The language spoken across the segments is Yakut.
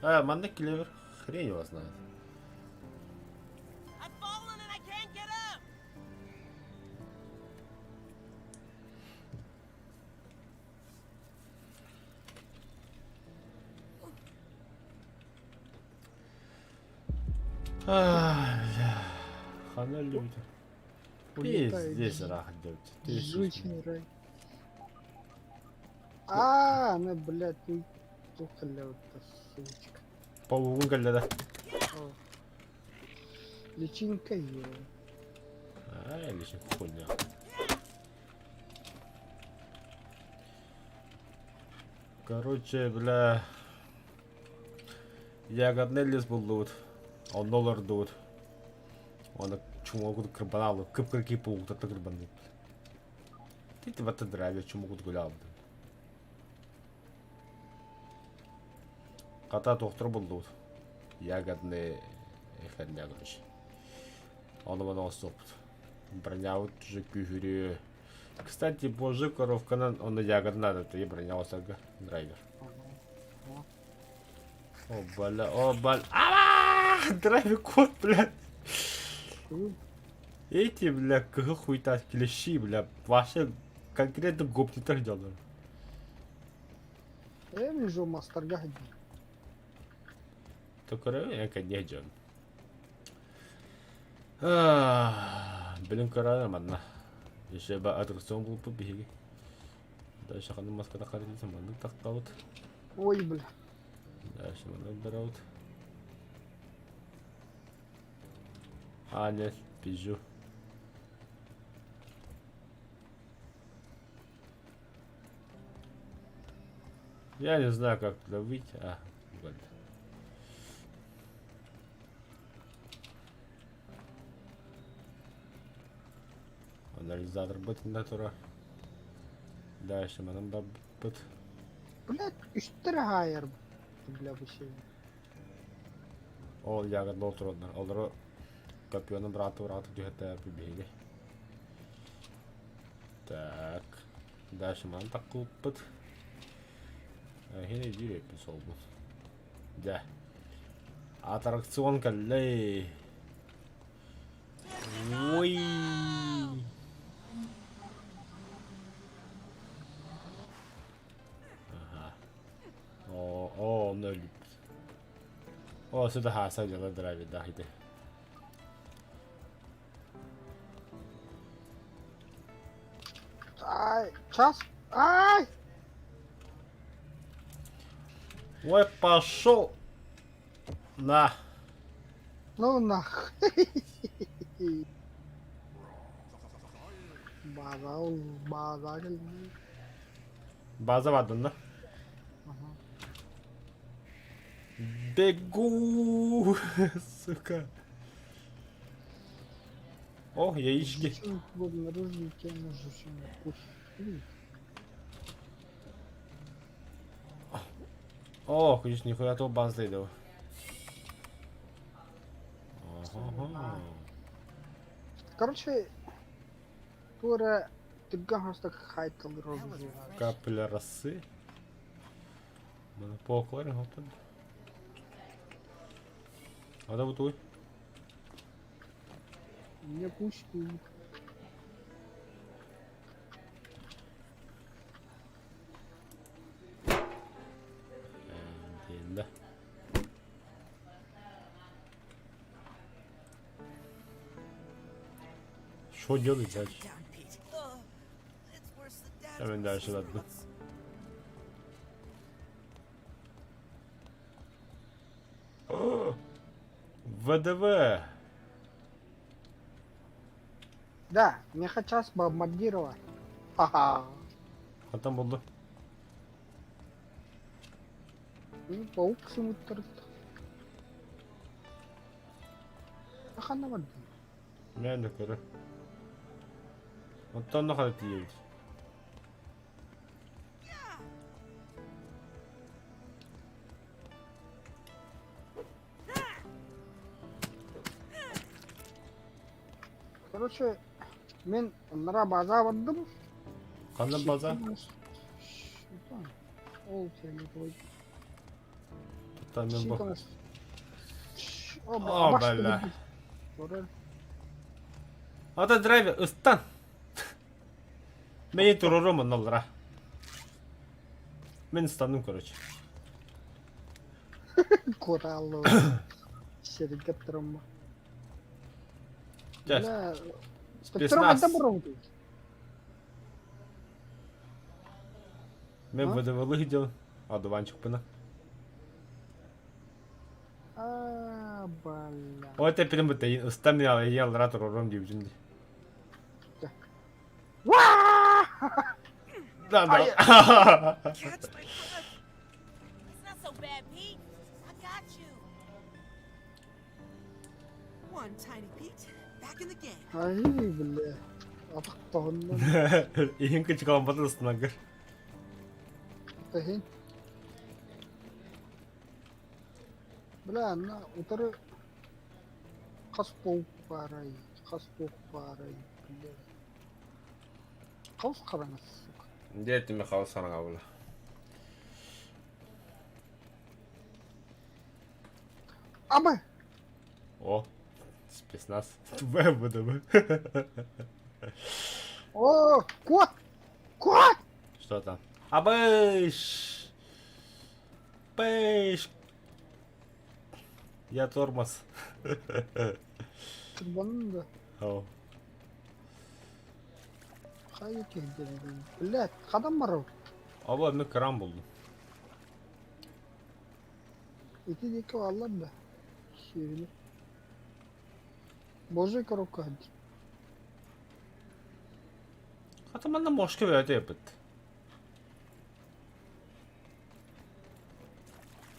А, манна клевер хрень его знает. Хана люди. Пиздец, рах Жучный рай. А, она, блядь, ну, тухля-то, сучка. Павугун кэллэ да. Личинка ела. Ай, личинка хуйня. Короче, бля, ягодный лес буллубут. Онно олордубут. Оны чумогут кырбанаалы, кып-кыркий пауктарта кырбаннык. Ты в это драйве чумогут гулялбытым. Хата тохтор буллубут. Ягодный херня, короче. Ону маны оҥостуохпут. Бронябыт уже күүһүрүө. Кстати, божий коровканан онно ягода надо, ты броня оҥосторго драйвер. О, бля, о, бля. А, драйвер кот, блядь. Эти, бля, кыһыл хуйтас клещи, бля, вообще конкретно гопниктар дьоннор. Э, межу мастарга сылдьар. Токоры экэнниэ дьон. Билин көрөөр манна. Еще ба аттракцион булуппут биһиги. Дальше ханнык маската харытыса маннык тахтабыт. Ой, бля. Дальше маннык барабыт. А, нет, пизжу. Я не знаю, как туда выйти. А, вот. Анализатор бытында тура. Дальше манан барбыт. Блядь, үстэр хаайар бля бу сири. Ол ягодла олороллор. Олору копиону бырааты бырааты түһэтэ биһиги. Так. Дальше манан таккылыппыт. Хин өйдүүр эппин солбут. Дьэ. Аттракцион кэллэй. Ой. Ага. О, о, онно өлбүппүт. О, сюда хааса дьала драйвердаах ити. Ай, час. Ай! Ой, пошел! На! Ну нах. База ол база кэллэ. База бардын да? Бегу! Сука! О, яички. О, конечно, нихуя то база иду. Ага. Короче, туора түргэн хосток хайтал Капля росы. Монополклар готов. А да вот Не пустил. Да. Что делать дальше? Hemen дальше ладно. О, ВДВ! Да, миэхэ час бомбардировать. Ха-ха. Хантан булду? Паук сымыттарыт. Ханна бардым? Мен да көрө. Оттон да хара тиийэбит. Короче, мин оннора база бардым. Ханна база? Ол фиолетовый. Хата мен бу. О, бля. Ата драйвер ыстан. Мени турурум онноллара. Мен ыстанным, короче. Кураллы. Сиргэ турумма. Бля, спецназ. Мен ВДВ дел, одуванчикпына. А, бля. Ой, теперь мы ыстан яллара турурум диибитим дии. Да, да. Catch my breath. It's not so bad, Pete. I got you. One tiny Pete, back in the game. Ай, бля. Атахтаһынна. Иһин кычыкаламматын ыстынаргар. Тэһин. Бля, на утары хас паук баарай, хас туох баарай, бля. Хаус хараҥас, сука. Дьэ, хаус хараҥа була. Аба! О, спецназ. ВВДБ. О, кот! Кот! Что там? Абыш! Пыш! Я тормоз. Турбанын да. О. Хайа киһи Блядь, хадан барар? Аба мен кран булдум. Ити диэки бааллар да. Сиэбилэр. Божий коробка сылдьар. Хата манна мошка бөтө эпит.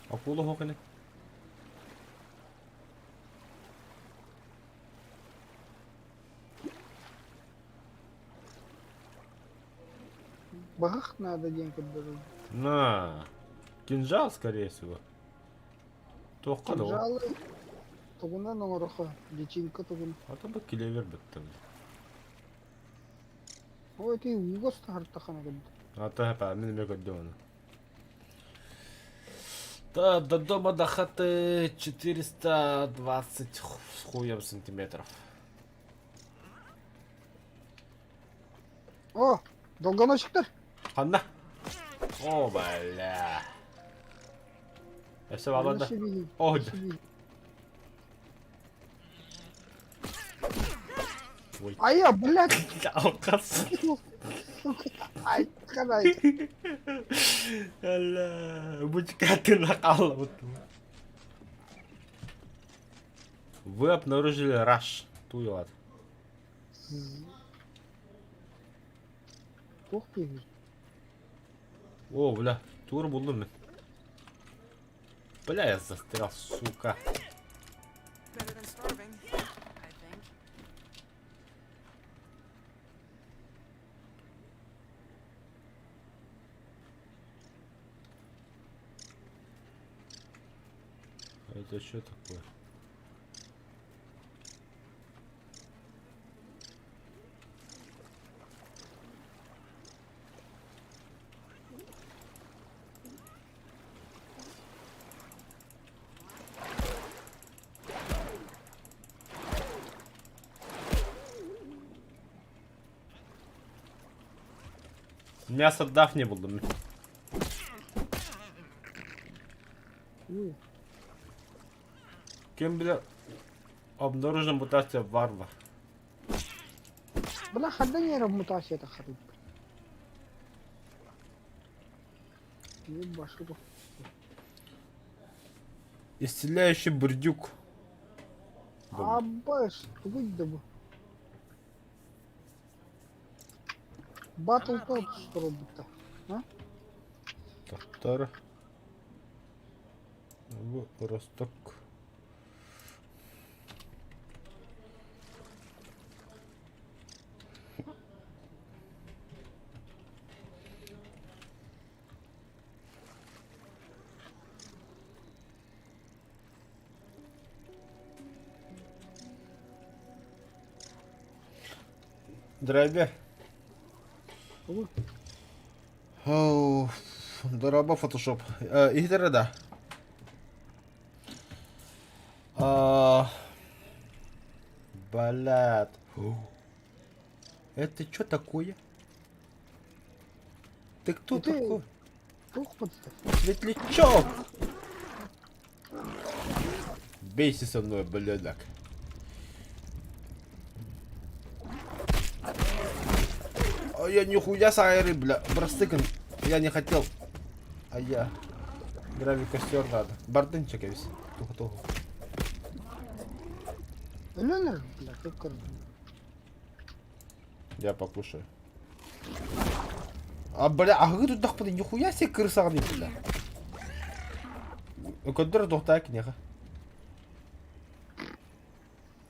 Акула хокини. Баһах надо диэн көрдөрөр. На. Кинжал, скорее всего. Туохха да ол. Кинжалы тугунан оҥорохо, личинка тугун. А то бы клевер бытты. Ой, ити уугас таһартахана көрдө. А то хапа, мен эме көрдүм оны. Да, до дома до хаты 420 с хуем сантиметров. О, долгоносиктар. Ханна. О, бля. Өссө балада. О, Ой. Айа, блядь. Алқас. Ай, ханай. Алла, бучкатын хаалбыт. Вы обнаружили раш. Туйалат. Туох диэбит? О, бля, тур булдум мен. Бля, я застрял, сука. Better than starving, I think. Это что такое? Мясо дафни булдум. Уу, Ким билэр обнаружена мутация варвар. Бля, ханна ньиэрэ мутация таххарый? Башка Исцеляющий бурдюк. Абаш, тугуй да бу. Батл Toads туруйбута. Тохтор. Бу Росток. Драйвер. Тугуй. Оу, дорообо фотошоп. Иһитэр да. А, Блядь. Это что такое? Ты кто Ты- такой? Туох бытта? Светлячок! Бейся со мной, блядок. А я нихуя сайры, бля. Брастыкан. Я не хотел. А я. Грави костер надо. Бардынчик весь. Туху-туху. Өлөн бля, кып-кырды. Я покушаю. А, бля, а вы тут дахпады, нихуя себе крыса бля. Көдөр туохтаа киниэхэ.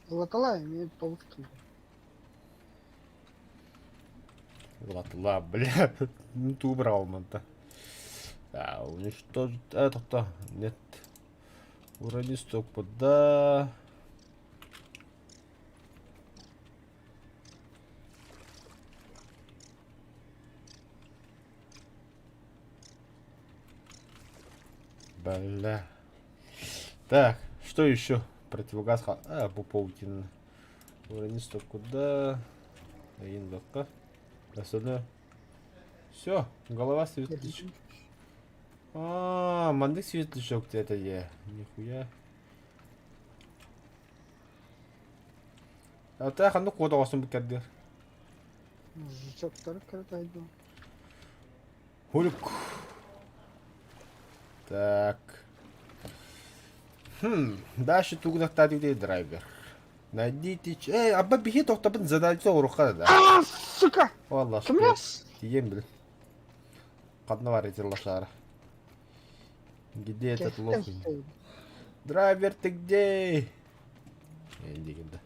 Ылаталаа эмиэ толук тыл. Ылатылаа, бля. Ну ты убрал манта. А, уничтожить... А, тоқта. Нет. Урони сток да. Бля. Так, что еще? Противогаз. А, Пуповкин. Урони стоп куда? Индока. Остальное. Все, голова светлячок. А, маннык светлячок это я. Нихуя. А та ханнык куота оҕостун буккардыар. Жучоктары кырытайдым. Хулюк. Так. Хм, дальше тугунахтаатый драйвер. Найдите... Эй, абба биһи тохтопун задача уруха да. А, сука! Валла, Кымрас! Тиен бил. Ханна бар эти лошара. Где этот лох? Драйвер, ты где? Эндигинда.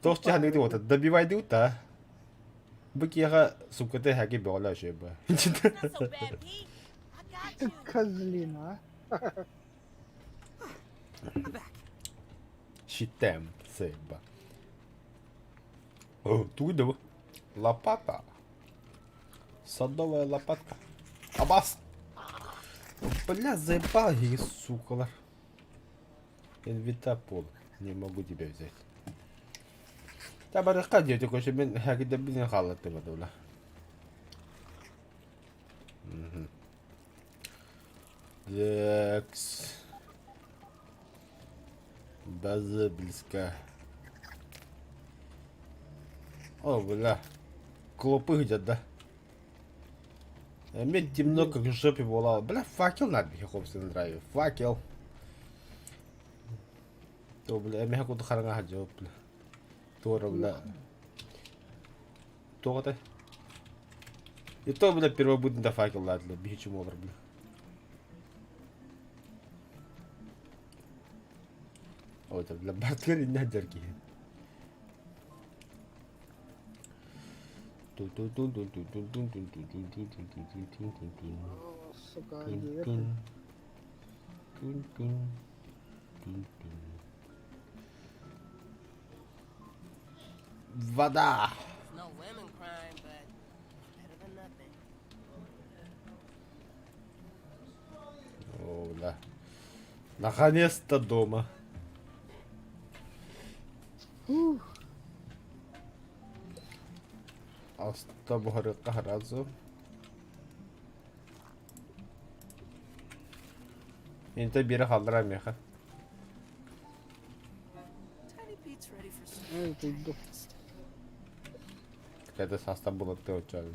Туох чаһаныгы вот добивай да. Бу киэхэ сумката хаки бөҕөлөө шөбө. It's not so bad, Pete. I got Ты you. козлина, а? I'm back. Считаем сэба. О, тугда Лопата. Садовая лопатка. Абас! Бля, заебал я, сука. Инвитапол. Не могу тебя взять. Та барыхха диэти көчө мин хакидэбинин хааллаттым бла. Такс. База близка. О, бля. Клопы где да? Мне темно, как в жопе была. Бля, факел надо, хопсен драйв. Факел. То, бля, мин куду хараҥа хадьып, бля. Туора, бля. Туоҕа И то, бля, первобытный да факел ладно, биһичим олар, бля. Ой, это, бля, бартыр инна дерги. Сука, где Вода! It's no women crime, but better than nothing. О, да. Наконец-то дома. Ух, Аста буһарыахха сразу. Инте биэрэ хааллара миэхэ. Tiny Pete's ready for some эй, ты иду. rest. Какая-то состав было ты очень.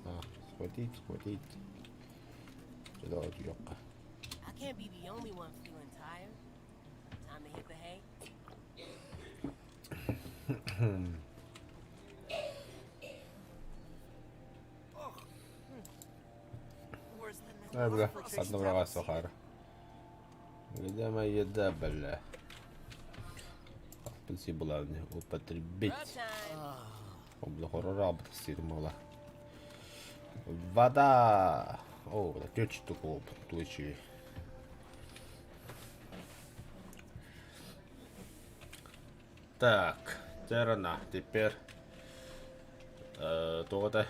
А, схватить, схватить. Сюда вот ёпка. I can't be the only one feeling tired. Time to hit the hay. Worse than that Ай, бля, filtration одна врага tablet сухара. Где моя еда, бля? Спасибо, главное, употребить. Grub time. О, бля, хоррор сирмала. Вода! О, бля, течь такого, тучи. Так, терана, теперь... Э, туота.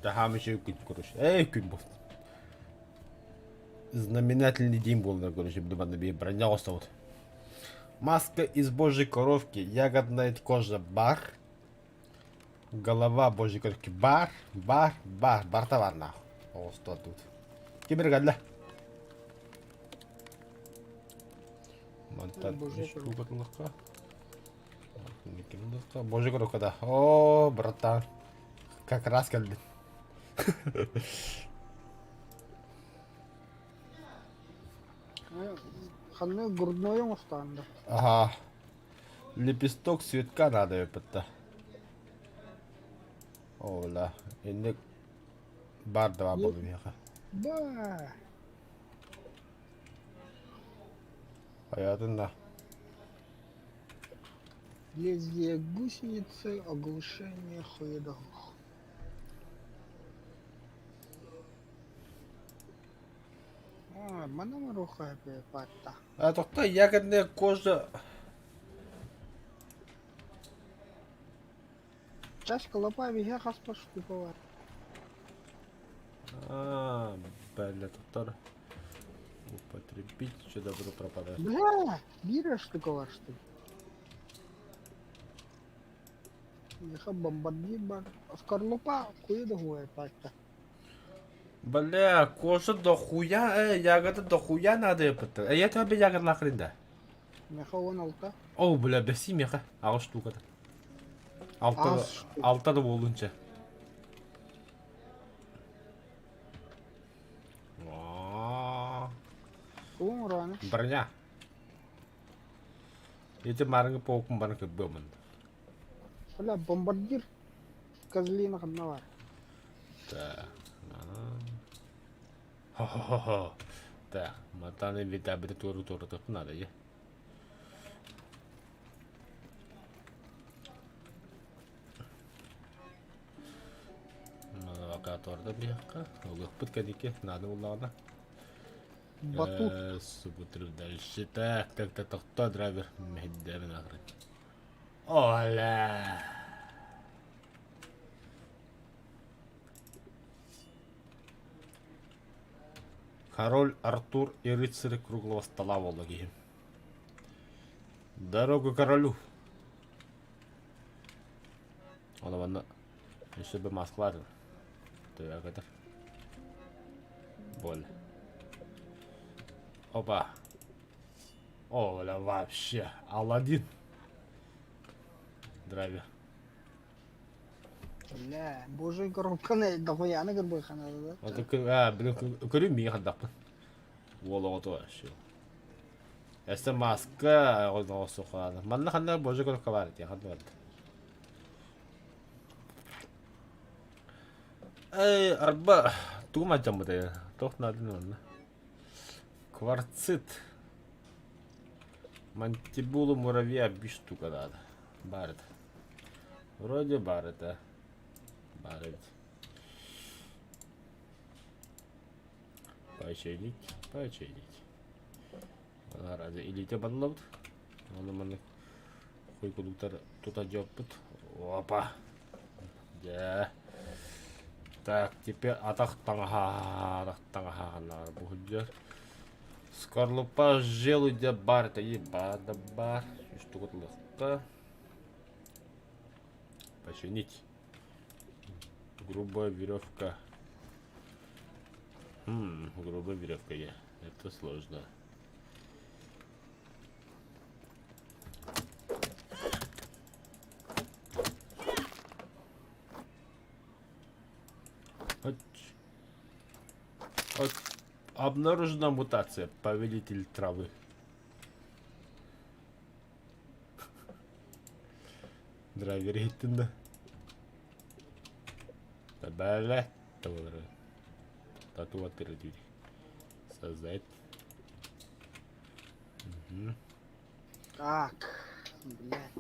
Таһаам үчүгэй күн, короче. Эй, күн буолтун. Знаменательный день был, короче, буду манна биир броня оҥостобут. Маска из божьей коровки, ягодная кожа бар, голова божьей коровки бар, бар, бар, барта бар нахуй. Оҥостуо тут. Ким эрэ кэллэ? Мантан Божья үс коровка. куукатыллахха. Божья коровка да. О, братан. Как раз кэлбит. Ханна грудной оҥостаан да. Ага. Лепесток цветка надо өпөттө. Ола. Инник бар да бар болду миэхэ. Да. Хайатын да. Лезвие гусеницы, оглушение хуедох. А, манама руха патта. А тохто ягодная кожа. Чашка лопа виһэ хаспар штука бар. А, бля, тоқтар. Употребить, что добро пропадает. Бля, биир штука бар что ли? Миэхэ бомбардир бар. Скорлупа хуедохуя патта. Бля, кожа дохуя, ягода дохуя надо епыттыр. Я тебе ягода нахрен да. Миэхэ 16. О, бля, бэсии миэхэ. Аҕыс штуката. Алта, Аҕыс штук. алта да буолунча. Тугуҥ урааны? Броня. Ити маарыҥы полкун бары кырбыамын. Бля, бомбардир козлина ханна баар? Так. Хо-хо-хо. Так, матаны витабиты туору туоратыахпын наада дии. Локаторда биһиэхэ. Ылыахпыт кэнники наада буоллаҕына. Батут. Субутру дальше. Так, так, так, тохтоо драйвер. Мэһэйдээбин аҕырын. Оля! Король Артур и рыцари круглого стола буолла киһим. Дорогу королю! Ону манна өссө бы Москватын. Төбө Боль. Опа. О, бля, вообще. Аладдин. Драйвер. Бля, божий коробканы дохуяны кырбыханада да. Вот а, блин, көрүм миигин хардахпын. Уол оҕото вообще. Эссе маска оҕосухаана. Манна ханна божий коробка баар этиэ ханна барда. Эй, арба тугум алдьаммытай? Туох наадын манна? Кварцит. Мантибулу муравья биир штука надо. Баар этэ. Вроде баар этэ. Баар эбит. Починить, починить. Ради илиитэ баннабыт. Ону маннык хуйкулуктар тута дьоппут. Опа! Дьэ. Так, теперь атах таҥаһа, атах таҥаһа бу сылдьар. Скорлупа желудя бар, это еба да бар. Штука Починить. Грубая веревка. Грубая веревка я. Это сложно. Вот. Обнаружена мутация. Повелитель травы. Драйвер иһиттин да. Бэлэ. Тату дии. Создать. Мгм. Так, блядь.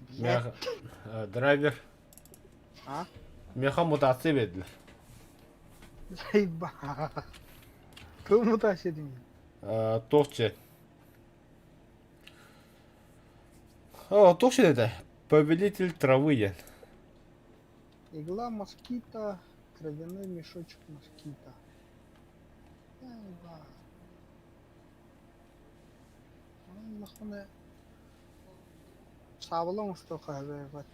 Блядь. Меха... Драйвер. А? Меха мутация биэрдилэр. Заебал. Туох мутация дии? Туох чэ. О, туох чэ это? Повелитель травы диэн. Игла москита, кровяной мешочек москита. Оннохуна саабыла оҥостуохха сөбө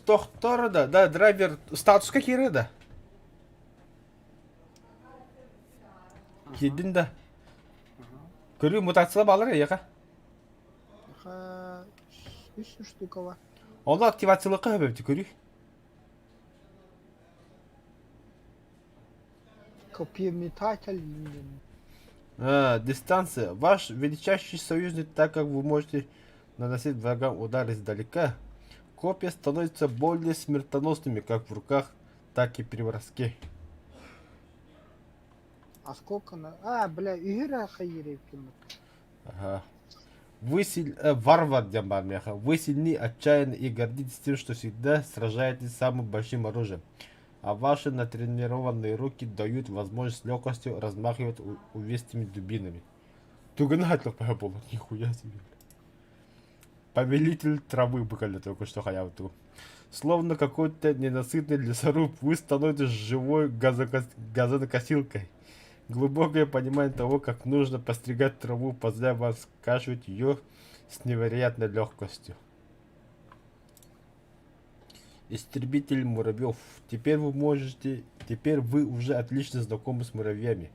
Тохтор да, да, драйвер статуска киирэ да. Киирдин да. Көрүү мутация баалар эйиэхэ. Үс штукала. Ону активациялыахха сөп эбит көрүү. Копьеметатель. А, дистанция. Ваш величайший союзник, так как вы можете наносить врагам удар издалека, копья становятся более смертоносными как в руках, так и при броске. А сколько на... А, бля, үһүр хайыр Ага. Вы силь... варвар диэн баар миэхэ. Вы сильны, отчаянны и гордитесь тем, что всегда сражаетесь самым большим оружием. А ваши натренированные руки дают возможность с легкостью размахивать увесистыми дубинами. Тугунат было, нихуя себе. Повелитель травы буквально только что хаявту. Словно какой-то ненасытный лесоруб, вы становитесь живой газонокосилкой. Глубокое понимание того, как нужно постригать траву, позволяет вам скашивать ее с невероятной легкостью. Истребитель муравьев. Теперь вы можете... Теперь вы уже отлично знакомы с муравьями.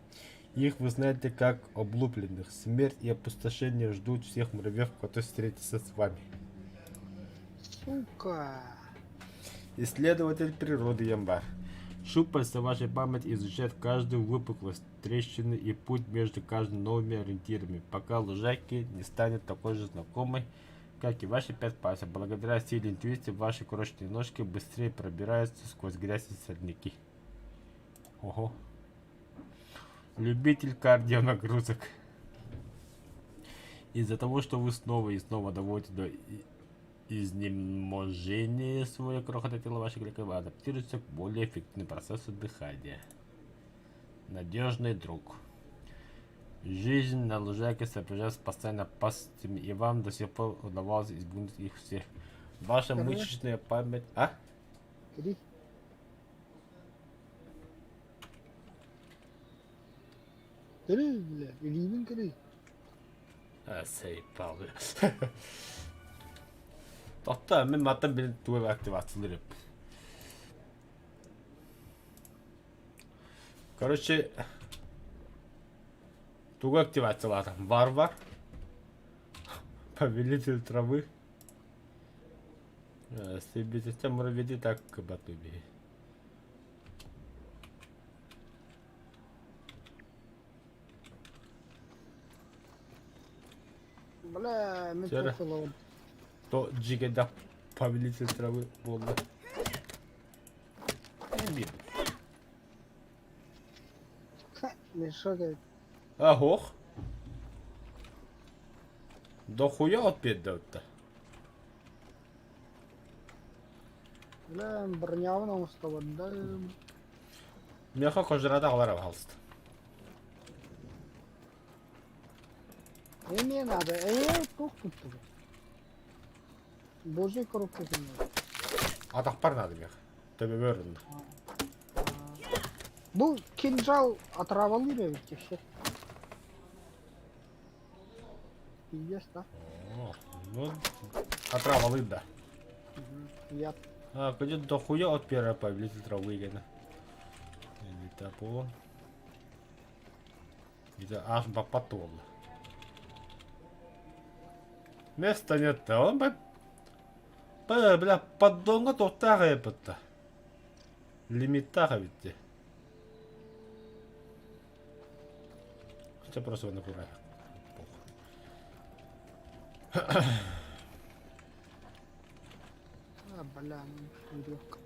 Их вы знаете как облупленных. Смерть и опустошение ждут всех муравьев, которые встретятся с вами. Сука. Исследователь природы Ямбар. Щупальца вашей памяти изучает каждую выпуклость, трещины и путь между каждыми новыми ориентирами, пока лужайки не станет такой же знакомой, как и ваши пять пальцев. Благодаря силе интуиции ваши крошечные ножки быстрее пробираются сквозь грязь и сорняки. Ого. Любитель кардионагрузок. Из-за того, что вы снова и снова доводите до изнеможения свое крохотное тело, ваши клетки адаптируются к более эффективному процессу дыхания. Надежный друг. Жизнь на лужайке сопряжена с постоянными опасностями, и вам до сих пор удавалось избегнуть их всех. Ваша Короче. мышечная память... А? Три. Три, бля. Илиибин кырый. А, заебал. Тохтоо, мин мантан билин тугу активациялыыр Короче, тугу активациялаатым. Варвар. Повелитель травы. Себететтен муравьи так кыбатыби. Бля, мин Чэ эрэ. туох ылабын. То дьигэдэх повелитель травы буолла. Эмиэ. Мешок Аһох. Дохуя от биэрдэ Бля, бронябын оҥостобун да. Миэхэ кожурата аҕалар пожалуйста. Эмиэ надо. Ээ, туох туттубут. Божий коробка кэннэ. Атахпар надо миэхэ. Төбөбөр онно. Бу кинжал отравалыыр эбит все. Пиздец, да? О, ну, отравалыыр да. Я А, где дохуя от первого повелитель травы гэнэ. Это по. Это аж бапатол. Места нет, он бы... Бля, поддонга тоқтаға епітті. Лимиттаға бітті. Хотя просто на кура. А, бля, ну, веревка.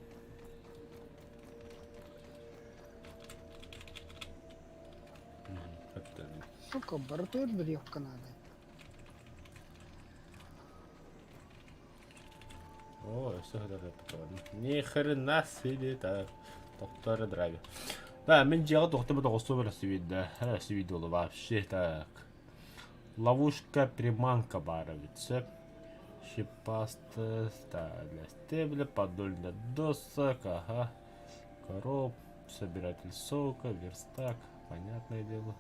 Сука, бортует веревка надо. О, все это Ни хрена себе так. Доктор Драви. Да, мин дьиэҕэ тохтомо тоҕус да. Видео вообще так. Ловушка приманка баар эбит сөп. Щипастая для стебля, подоль для досок, ага. Короб, собиратель сока, верстак, понятное дело.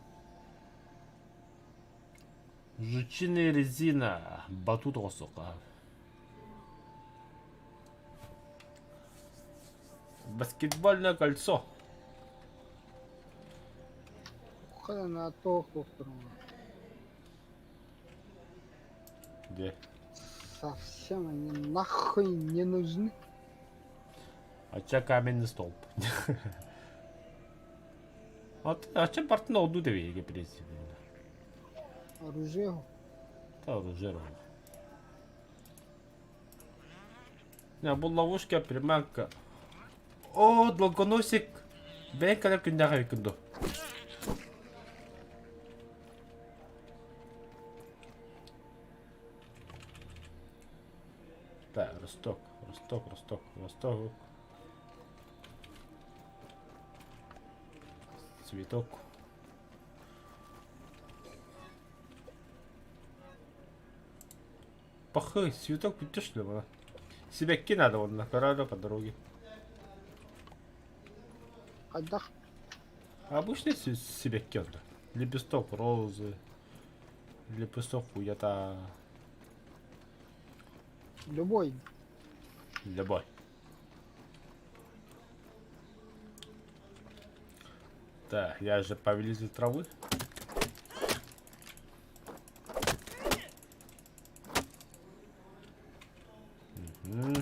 Жучиная резина, батут оҕосуха. Баскетбольное кольцо. Хана туох буолтуруҥ. Где? Совсем они нахуй не нужны. А че каменный столб? Вот, а чем партнер уду в принципе? Оружие. Да, оружие. Не, бұл ловушка, приманка. О, долгоносик. Бэйэн кэлэр күннээх эбиккин дуу? Так, росток, росток, росток, росток. Цветок. Пахай, цветок бүтэ что ли была? Сибэкки надо уонна көрөөрү по дороге. Хайдах Обычный сибэкки онно. Лепесток розы. Лепесток хуята. Любой. Любой. Так, я же повелитель травы. Угу.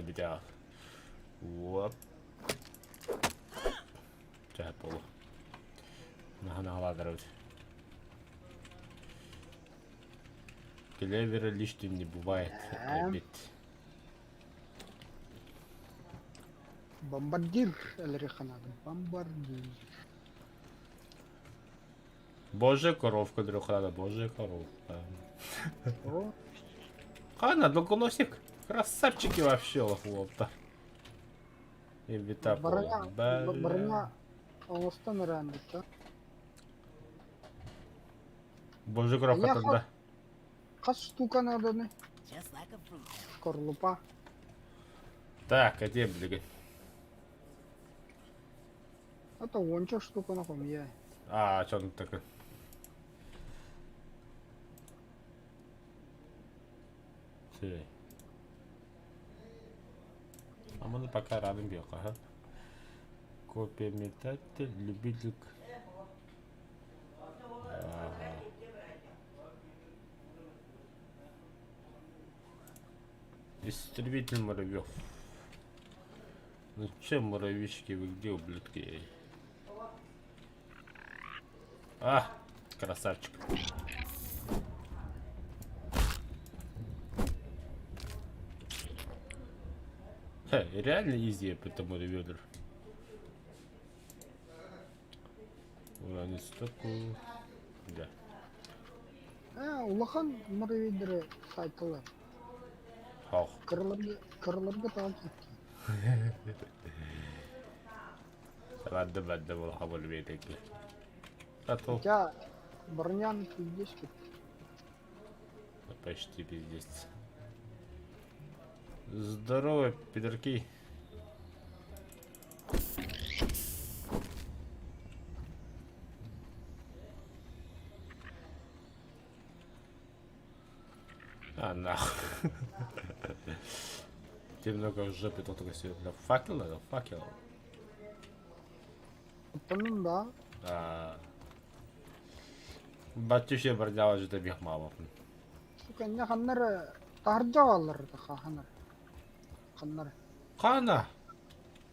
Бля, Оп. Чэ, буолуо. Наһаа Клевера лишним не бывает, эбит. Бомбардир өлөрүөххэ Бомбардир. Божья коровка, Дрюхана, божья коровка. О, Хана, долгоносик. Красавчики вообще, лохлопта. Инвита броня, броня оҥостон эрэн да. Божья коровка Я тогда. Хас штука надо не? Just like a fruit. Шкарлупа. Так, а где, блядь? Это уонча штука нахуй я. А, что он такой? Ты. А мы пока рядом бег, ага. Копия метатель, любитель. Ага. Истребитель муравьев. Ну че, муравьишки, вы где, ублюдки? А, красавчик. Хе, реально изи это муравьёдр. Уранец такой. Да. Э, улахан муравейдеры сайтылар. Хох. Кыраларга кыраларга таал китти. Бадды бадды был хабыл бейтеки. А то Хотя бронян пиздец китти. почти пиздец. Здорово, пидорки. А, нахуй. Темно как в жопе, тут только себе. Да факел надо, факел. Оттон да. А. Батюшка бардяла же бих мало. Сука, не ханнар таһырдьа бааллар ханнар. Ханнар. Хана!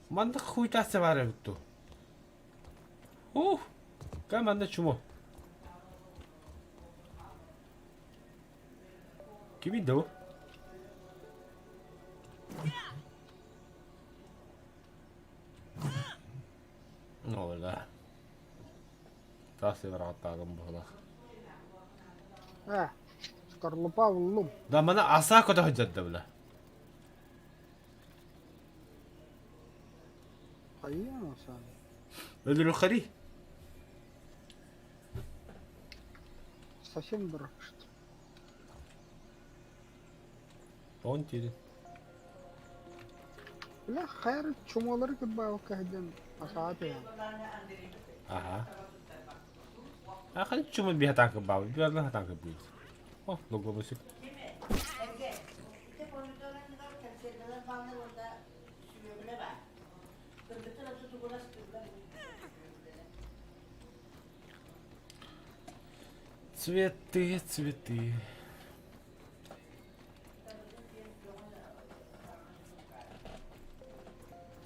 Манна хуйтасы бар эбит дуу. Ух! Кам манна чумо. Кимий да бу? Оо да. Тас быраҕаттаатым буолах. Э, скорлупа буллум. Да мана аса көтө сылдьар бля. Хайыам сааны. Өлөрүөххэри. Совсем дурак, что ли? Он тири. Бля, хайр чумалары кырбаабакка сылдьан асаат ыйан. Аха. Ахан чума биһа таҥкы баабы, биһа таҥкы быйыл. О, логоносик. Цветы, цветы.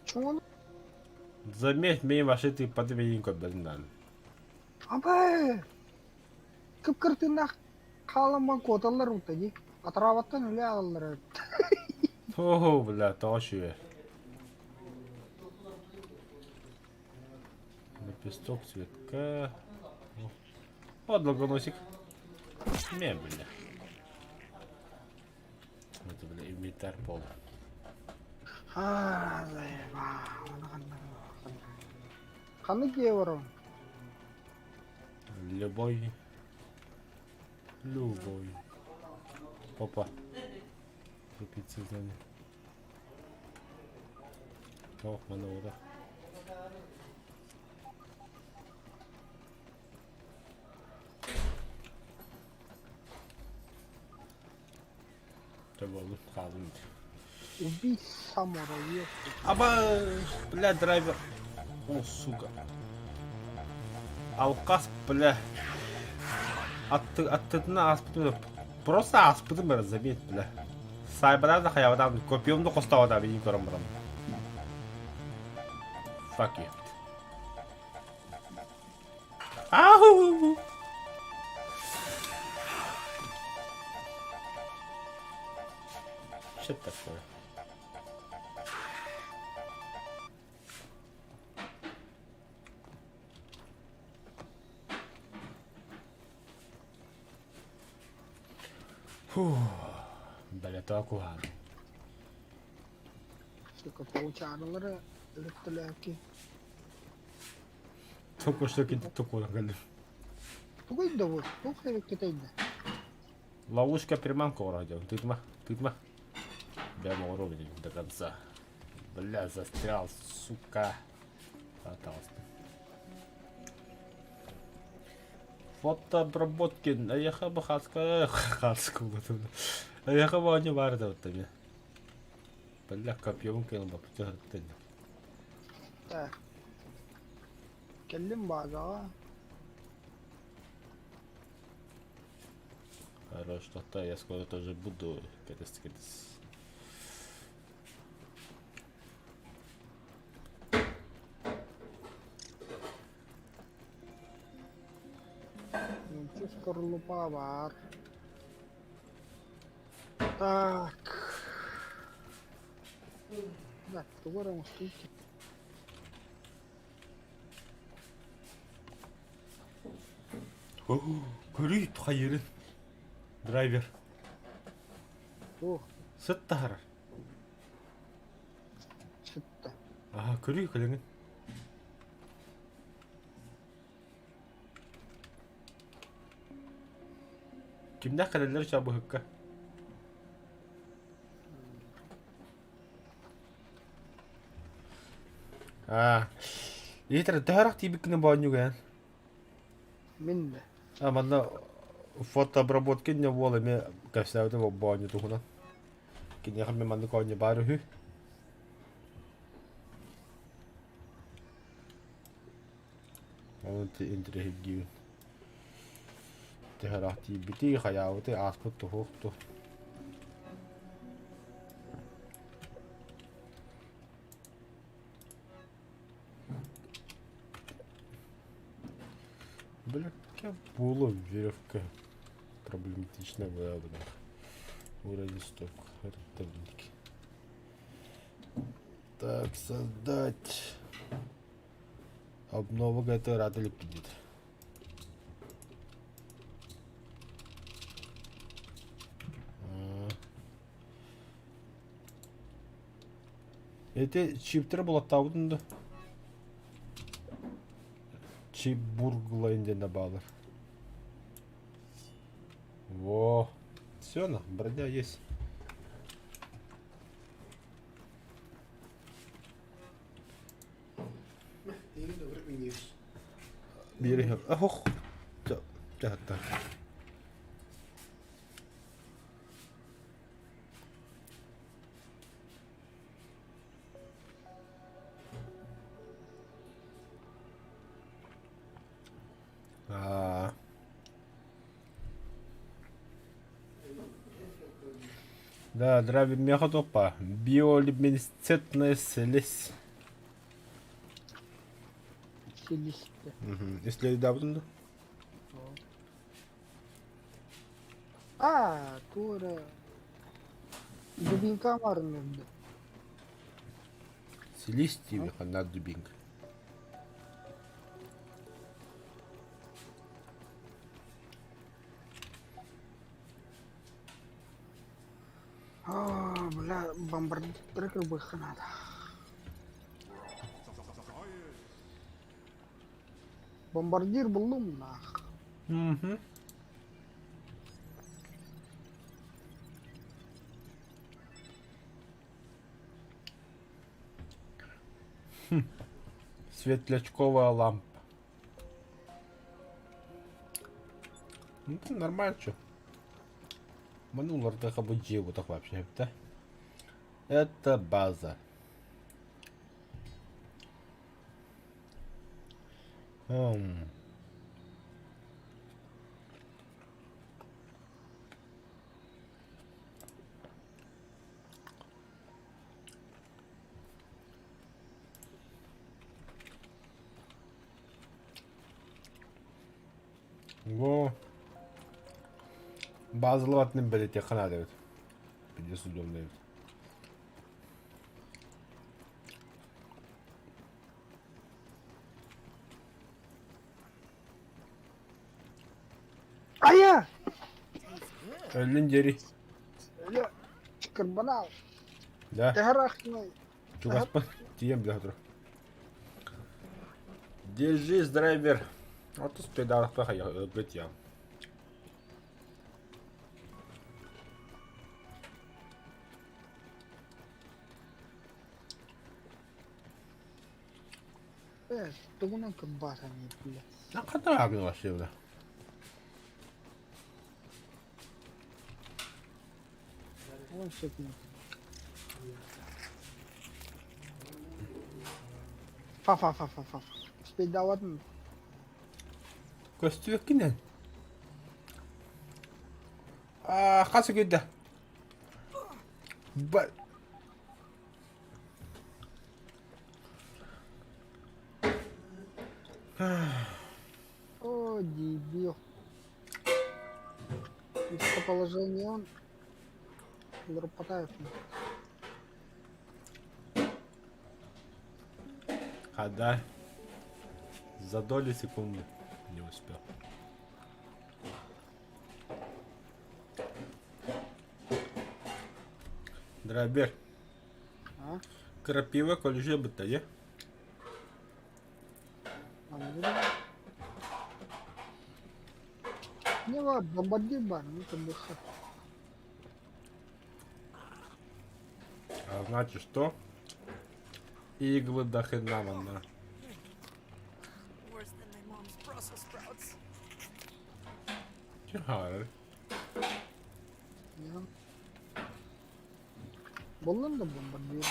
Чуҥун Заметь, мин вообще ты подведен көрбөтүн Абы! Кып-кыртыыннаах хаалан куоталлар ута дии. Атараабаттан үлэ аҕаллар эбит. О, бля, тоҕо үчүгэй. Лепесток цветка. О, долгоносик. Не, бля. Это, бля, инвентарь пол. Аа, заеба. Ханнык дьиэ барабын? Любой. Любой. Опа. Тупица знания. Ох, манаура. Табалым хаалым. Убить самурая. Аба, бля, драйвер. О, сука. Алкас, бля. Атты, аттытына аспытым. Просто аспытым бара, заметь, бля. Сайбадан да хаябадан копьем да хостовада бейин көрөн барам. Fuck you. Ау! Что это такое? Фух, бля, куһаҕан. Сука, получаарылары өлөттөлөөки. Только что кити токуна кэллим. Тугуй да бу? Туох эбиккитэй да? Ловушка приманка вроде. Тытма, тытма. Бля, могу до конца. Бля, застрял, сука. Остался. Фотообработки. Эйиэхэ бу хаска хаска Эйиэхэ бу они баар да вот Бля, копьем кинул баппыт. Так. Кэллим баазаҕа. Хорошо, что-то я скоро тоже буду. Кэтэс, кэтэс. Нучча скорлупа баар. Так. Так, тугу эрэ оҥостуу Көрүй хайырын. Драйвер. Туох Сыт таһарар. сытта. Аха, көрүй кэлэҥин. Кимнээх кэлэллэр чабыһыкка? Аа, Иитэр төһөрөх тиийбиккинэ боонньугуйан? Мин да. А манна фотообработка инньэ буол эмиэ кэпсээбитим боонньу туһунан. Киниэхэ эмиэ маннык оонньуу баар үһү. Онон интэриэһиргиибин. Төһөрөх тиийбитий, хайаабытый, ааспыт туһуох ту. Бля, була веревка проблематичная была, бля. Уровень сток. Это Так, создать. Обнова GTA рада лепидит. Эти чиптер булаттаабытын да. Чипбурглайн диэн да баалар. Во. Все, на, броня есть. Биир Ох. Чэ, Аа. Да, драйвер меха топа. Биолюминесцентная слизь. Силисте. Угу. Если да, да? А, тура. Дубинка марнырды. Силис диви ханна дубинка. А, бля, бомбардир бы надо. Бомбардир буллум нах. Угу. Хм. Светлячковая лампа. Ну, это нормально, что. Манулар вот так вообще, да? Это база. М. Во. Базалабатын бэлиэтиэххэ наада эбит. Пиздец удобно эбит. Айа! Өллүн диэри. Бля, карбонал. Да. Тэһэрахнай. Чугаспын. Тиийэн билэ турар. Держись, драйвер. Вот успедарах өлбөт я. Э, тугунан кырбаатан бля. Хата агын вообще бля. Вон всякие. Фа-фа-фа-фа-фа. Спейдаватын. Көстүөккүнэн. Аа, хас күдэ. Ба... О, дебил. Местоположение он. Дропотает. А, да. За доли секунды не успел. Драбер. А? Крапива колеже бытая. Не ладно, бомбардир бар, ну там бы А значит что? Иглы до хрена вон, Worse than my mom's Brussels sprouts. Чего? Я. Буллун да бомбардир.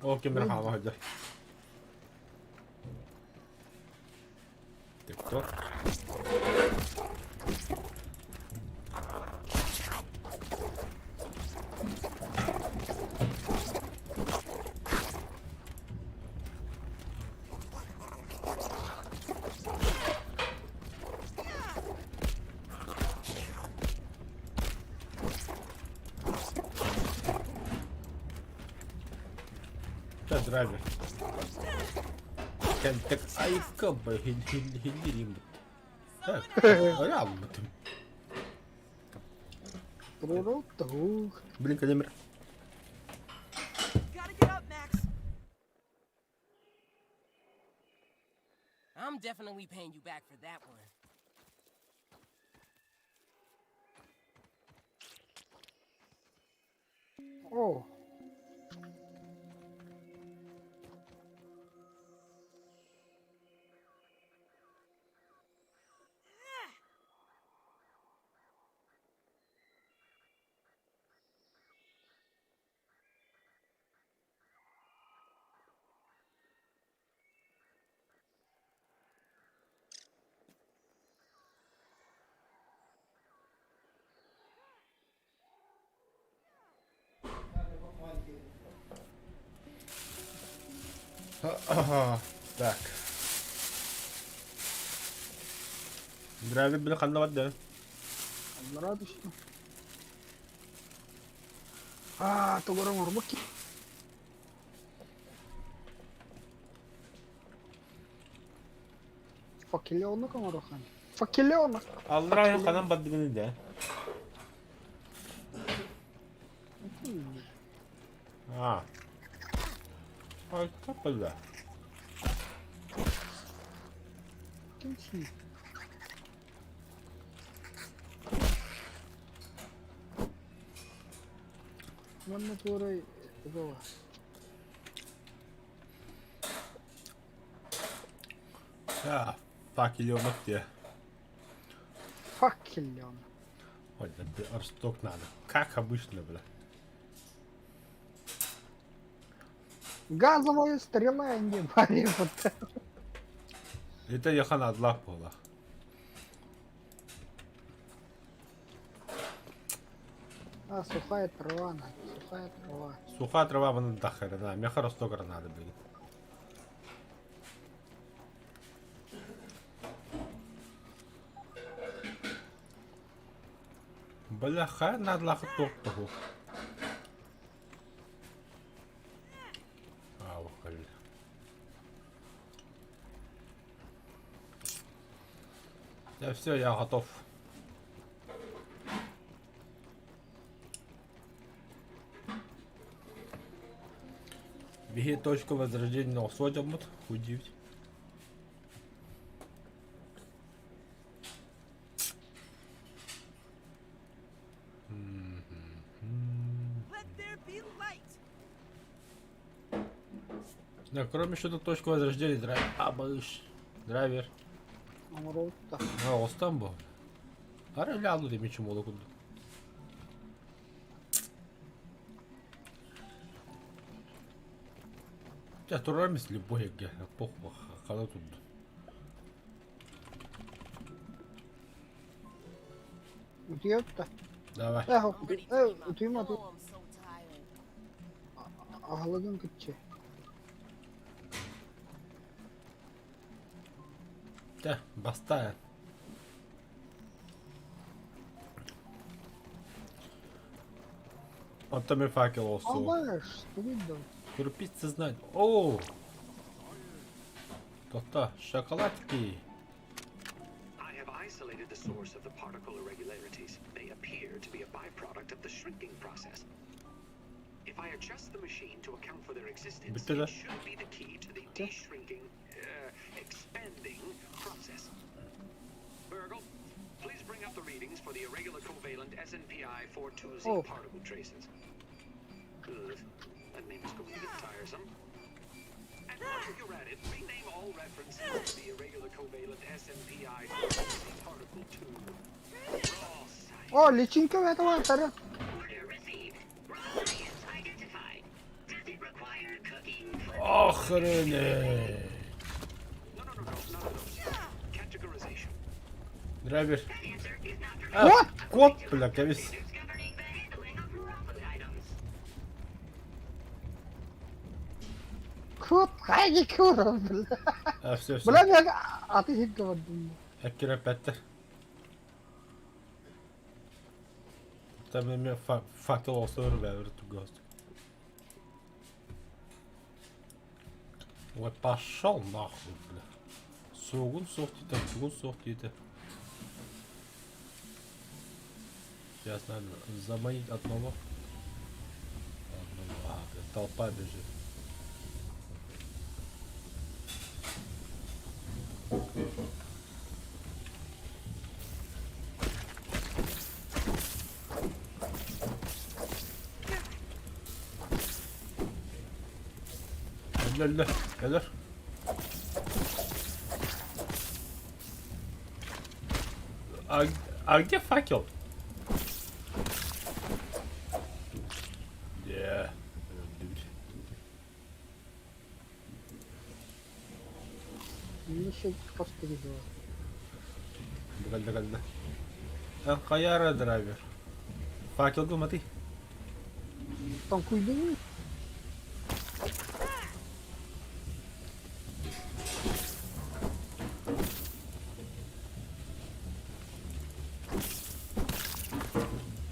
Ол кемер хама хадыр. Ты кто? Да, драйвер. Кэнтэк айка бы хиллирим. Рам. Блин, Калимер. Gotta get up, Max. I'm definitely paying you back for that one. О! Так. Драйвер били ханна барда? Аллараа түстүм. Аа, тугу эрэ оҥорбут киһи. Факеленок оҥоруохха. Факеленок! Аллараа ханан бардыгыный да? А. Ай, бля. Ким сии? Манна туорай этого. А, факелёнок где? Факелёнок. Ой, да росток надо. Как обычно, бля. Газовая стрела не пари. Это яхан адлах буолла. А, сухая трава надо, сухая трава. Сухая трава манна дахарына, меха росток надо, блин. Бля, хай надлах туох А, охали. Я все, я готов. Беги точку возрождения охсуодьоммут, удивить. Let there be light. Да, кроме что-то точку возрождения, драйвер. А, малыш. Драйвер. Оҥоробут да. А, остан бу. Ара лялу демичим ола курдук. Я турар мис любой ге. Похуй, хала тут. Утуйабыт да. Давай. Эх, I'm ready to э, be my утуйма pillow. I'm so tired. Аһылыгын кытчы. Да, бастая. Онтон мин факел олсу. Албаш, тугуй да. Крупицы знать. О! Тота, шоколадки. I have isolated the source of the particle irregularities. They appear to be a byproduct of the shrinking process. If I adjust the machine to account for their existence, Bitti it should be the key to the de-shrinking, expanding process. Burgle, please bring up the readings for the irregular covalent SNPI 42Z Oh. particle traces. Good. That name is going to get tiresome. And while you're at it, rename all references to the irregular covalent SNPI 42Z particle to raw science. О, личинка этого таря. Order received. Raw science identified. Does it require cooking for Охренеть! No, no, no, no, none of those. Categorization. Драйвер. That answer is not permitted. А, What? кот, бля, кавис. Standards governing the handling of raw food items. Кот, хайги кура, бля. А, все, все. Бля, мен аты хитке бардым. Эккиреппэттэр. Там эмиэ факел охсор бэбэр тугас. Ой, пошел нахуй, бля. Сугун суох диэтэ, тугун суох диэтэ. Сейчас надо заманить одного. Одного. А, бля, толпа бежит. Өллө, өллө, өлөр. А, а где факел? Где? Еще постригла. Кэллэ кэллэ. Хайара драйвер. Факел гуматы. Танкуйдың.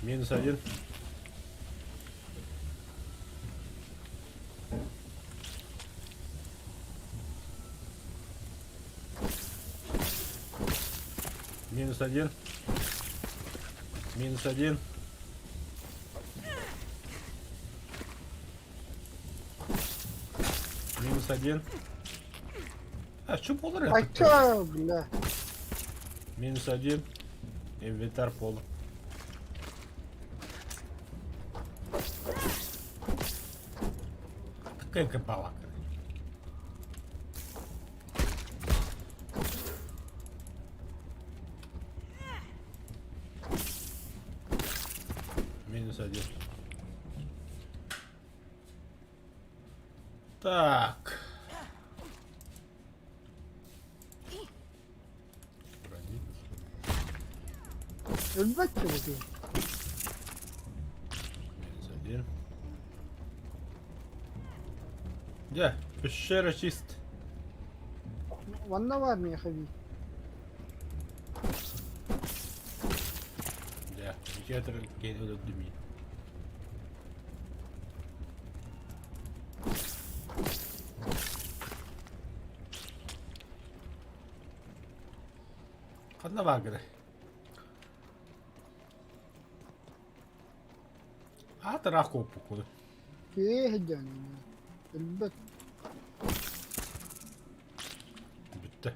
Минус один. Минус один. Минус один. Минус один. А что пол А чё, бля? Минус один. Инвентарь пола. Какая кабала. Минус один. Так. Өлбөт чего Минус один. Где? Пещера чист. Манна баар миэхэ дии. Дьэ, театр киһини өлөрдүм Ханна бааргыный? Аата ыраах куоппуккун. Киһи дьон өлбөт. Бүттэ.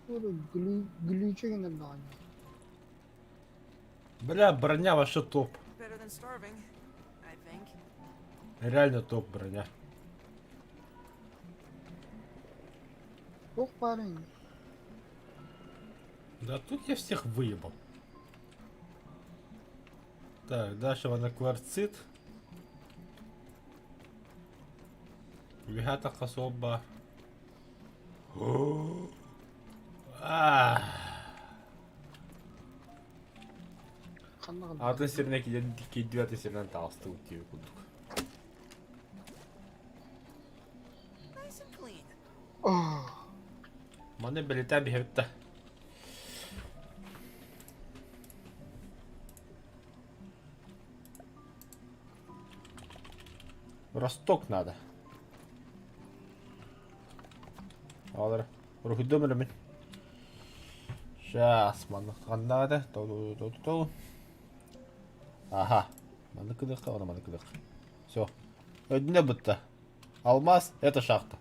Глюча гынар даҕаны. Бля, броня вообще топ. Better than starving, I think. Реально топ броня. Туох баарый? Да тут я всех выебал. Так, дальше на кварцит. Вихата особа. Ханна Атын сиринэн киирэн киирдибэт атын сиринэн таҕыстыбыт диэби курдук. Nice and clean. Маны бэлиэтээн биһэбит да. Росток надо. Алыр. Уруһуйдуом эрэ мин. Сейчас, маннык ханнаата. Тол Аха. Маннык кыдыкка, оны маннык кыдык. Все. Өдүнэ бытта. Алмаз – это шахта.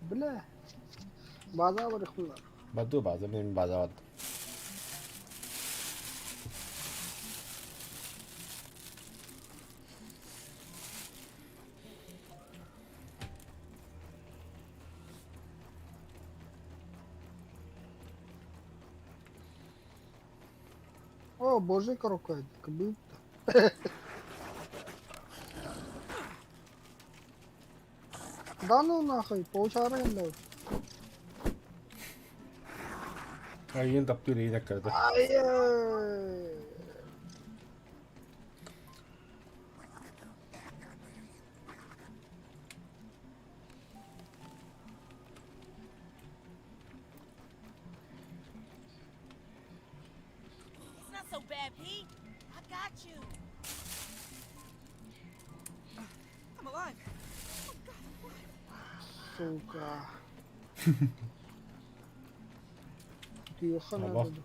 Бля. База барыхтылар. Баду база, мин база бардым. О, боже, коробка, как будто. Да ну нахуй, получары да. Айын таптыыр иинэ кырды. Ай-яй. It's not so bad, Pete. I got you. I'm alive. Oh God, I'm alive. Сука. Утуйуохха Аба. наада дуу?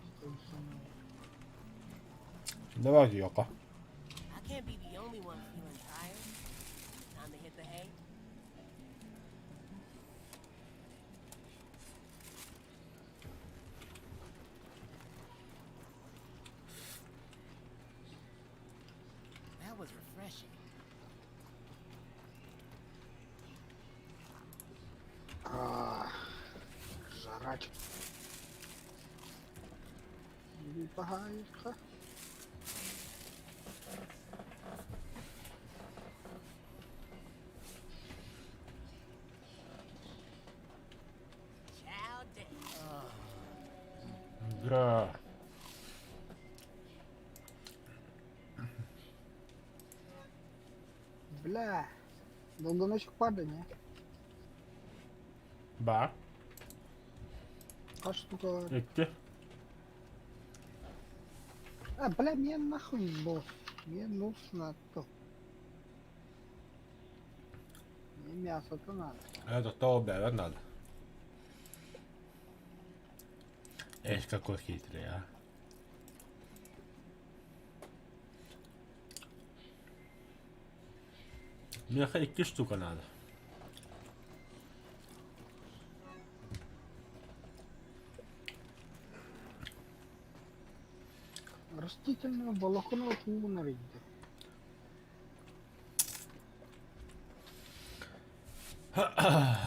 Давай утуйуохха. I can't be the only one feeling tired. Time to hit the hay. That was refreshing. Баһаайка. Chow down. Да. Бля. Долгоночек падай, не? Баар. Хас штука. Икки. А, бля, мне нахуй босс. Мне нужно то. Мне мясо-то надо. Это то бэбэ надо. Эх, какой хитрый, а. Миэхэ икки штука надо. Растительное волокно туунарыйда.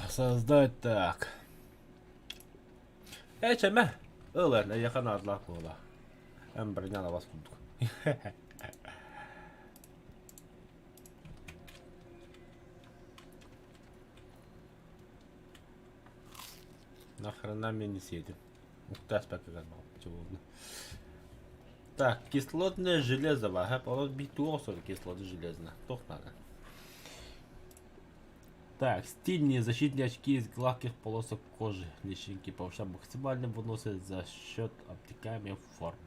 Создать так. Эчэмэ. Ыл эйиэхэ наадалаах буола. Эн броня бас курдук. Нахрена мне не съедем. Так, кислотное железо баар. Онон биир туох охсор кислотное железно. Туох наада. Так, стильные защитные очки из гладких полосок кожи. Личинки повышают максимальный выносливость за счет обтекаемой формы.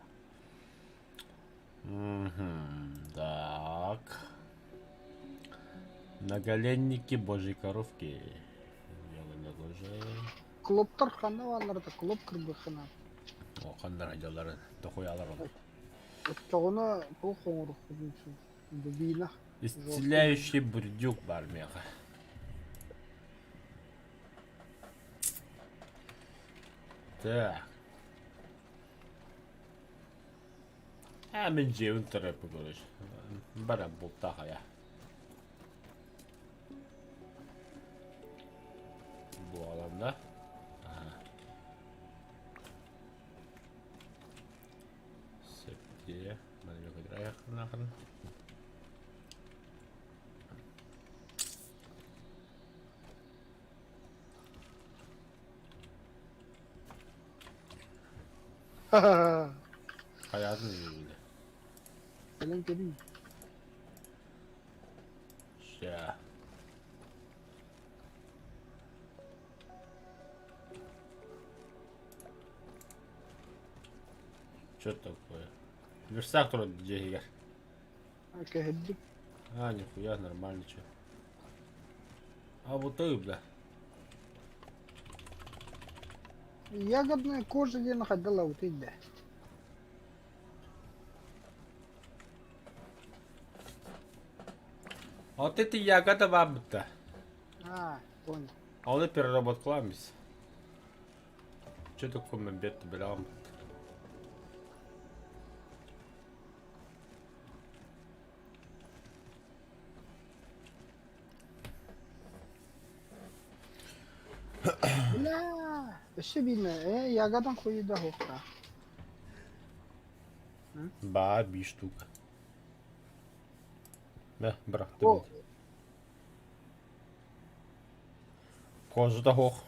Угу, так. Наголенники божьей коровки. Клоптар ханна бааллар да клоп кырбыхына. О, ханнар дьалларын тохуялар оны. Оччоҕуна туох оҥоруохпутун дубина. Исцеляющий бурдюк баар миэхэ. Так. А мин дьиэбин төрөппүт короче. Бара бултаах айа. Буолан да. Сөптиэ. Маны көтөр Хайаатын үөрүүлэ. Кэлэн кэлин. Ща. Что такое? Верстак турар дьиэ иһигэр. Кэһэрдик. А, нихуя, нормально чё. А вот ты, бля. Ягодная кожа диэн хайдала утыйда. Вот это ягода бабыта. А, понял. А он и переработкаламис. Что такое мамбет, бля? Бля, өссө биирнэ ээ ягадан хуйда хуохта. Ба, би штука. Мэ, бырахтым. О, Кожа хох.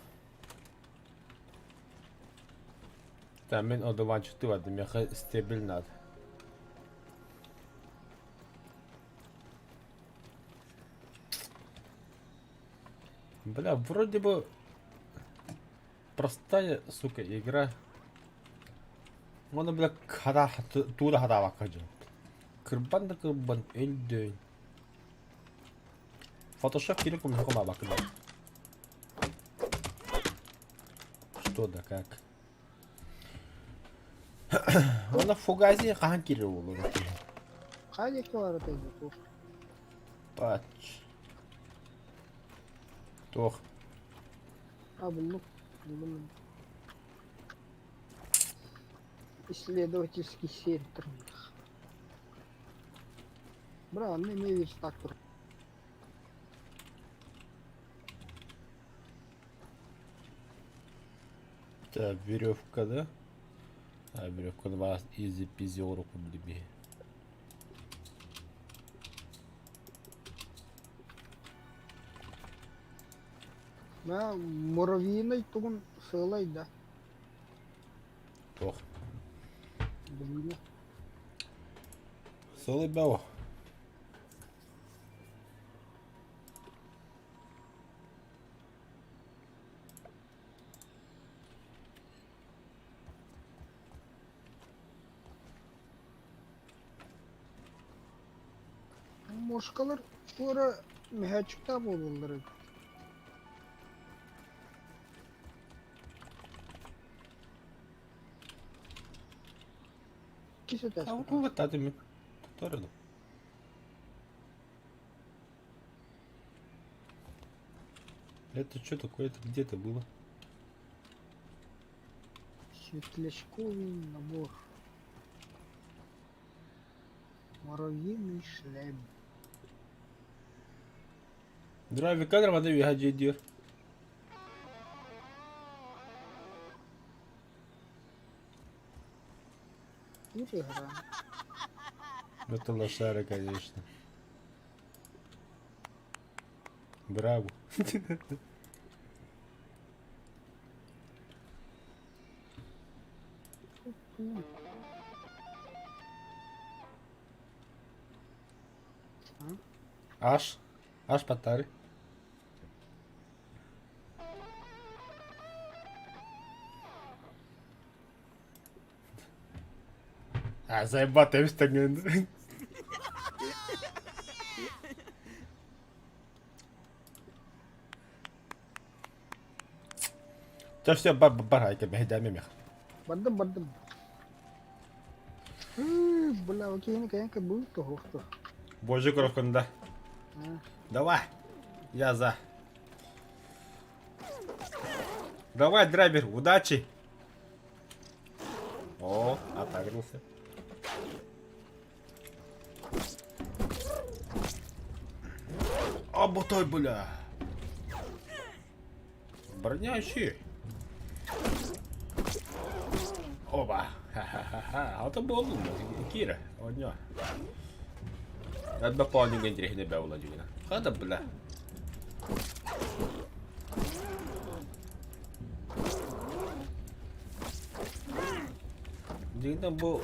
Та мин одуванчык бардым, миэхэ стебель надо. Бля, вроде бы простая, сука, игра. Оны, бля, хара туура хараабакка дьон. Кырбан да кырбан өлдөөн. Фотошоп киирэн кумуһука баабакка Что да как. Онно фугази хаһан киирэр буолуо хайа диэки барытай туох. Патч. Туох. А, буллум. Буллум. Исследовательский центр. Бра, онно эмиэ верстак тур. Так, веревка, да? А, веревка вас изи-пизи руку билби. Мэ муравьиный тугун сыалай да. Туох? Билине. Сылай бао. Мошкалар туора мөһөөччүктээх буолаллар эбит. Иккис этээс. А вот мен. Туторину. Это что такое? Это где это было? Светлячковый набор. Муравьиный шлем. Драйвер кадр воды диyor. Тут игра. Это лошара, конечно. Браво. Аш. Аш паттары. А, заебат, эмистеҥҥин. Чэ, все, бар, бар, айка, бэһэдээми мех. Бардым, бардым. Ыы, бля, окей, кэнка был то Божий коровканда. Давай, я за. Давай, драйвер, удачи. О, отагрился. Оботой, бля. Броня ищи. Оба. Ха-ха-ха-ха. А то был Кира. Одня. Надо полненько интересно бэула дюна. Хада, бля. Дигнен бу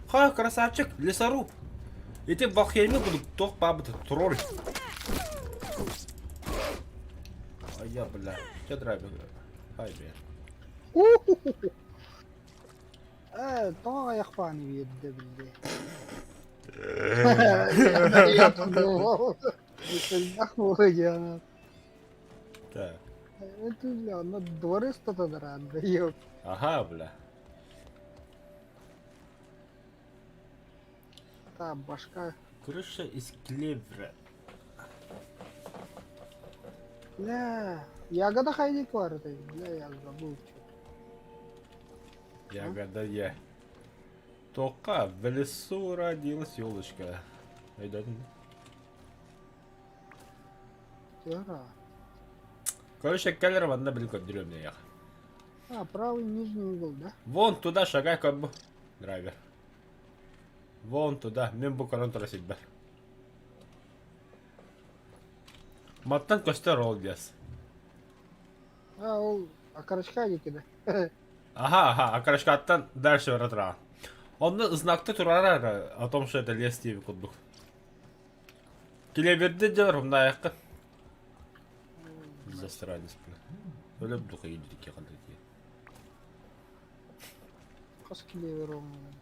Ха, красавчик, лесоруб. Ити бахьями буду тох бабы тролль. А я, бля, че драйвер? Хай, бля. Ээ, тоҕо айахпааны биэрдэ биллэ. Так. Это, бля, на дворы что-то дает. Ага, бля. Та башка. Крыша из клевера. Бля, ягода хайдик бар это. Бля, я забыл что. Ягода я. Тока, в лесу родилась елочка. Айда. Тера. Короче, келлер манна били көрдөрүөм я. А, правый нижний угол, да? Вон туда шагай как бы. Драйвер. Вон туда. Мен бу корон тура силбэр. Маттан көстөр ол диэс. А, ол окорочка диэки да. Ага, ага, окорочкаттан дальше баратра. Онно знакты турарар о том, что это лес диэби курдук. Килебирди дьэр умнаайыккын. Засранец, бля. Өлөп духа едики қалды Хас килевер оҥорон.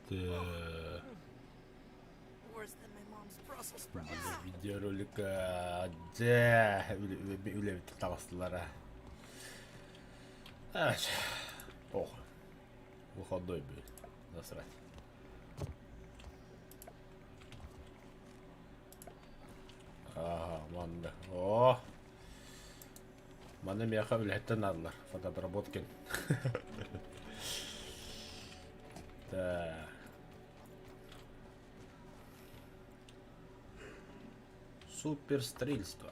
Так. Worse than my mom's Brussels sprouts. Видеоролика дьэ үлэбит таҕыстылара. Ох, выходной будет. Насрать. Ага, манна. О! Манна миэхэ үлэһиттэн наадалар. Фотообработкин. Так. Суперстрельство.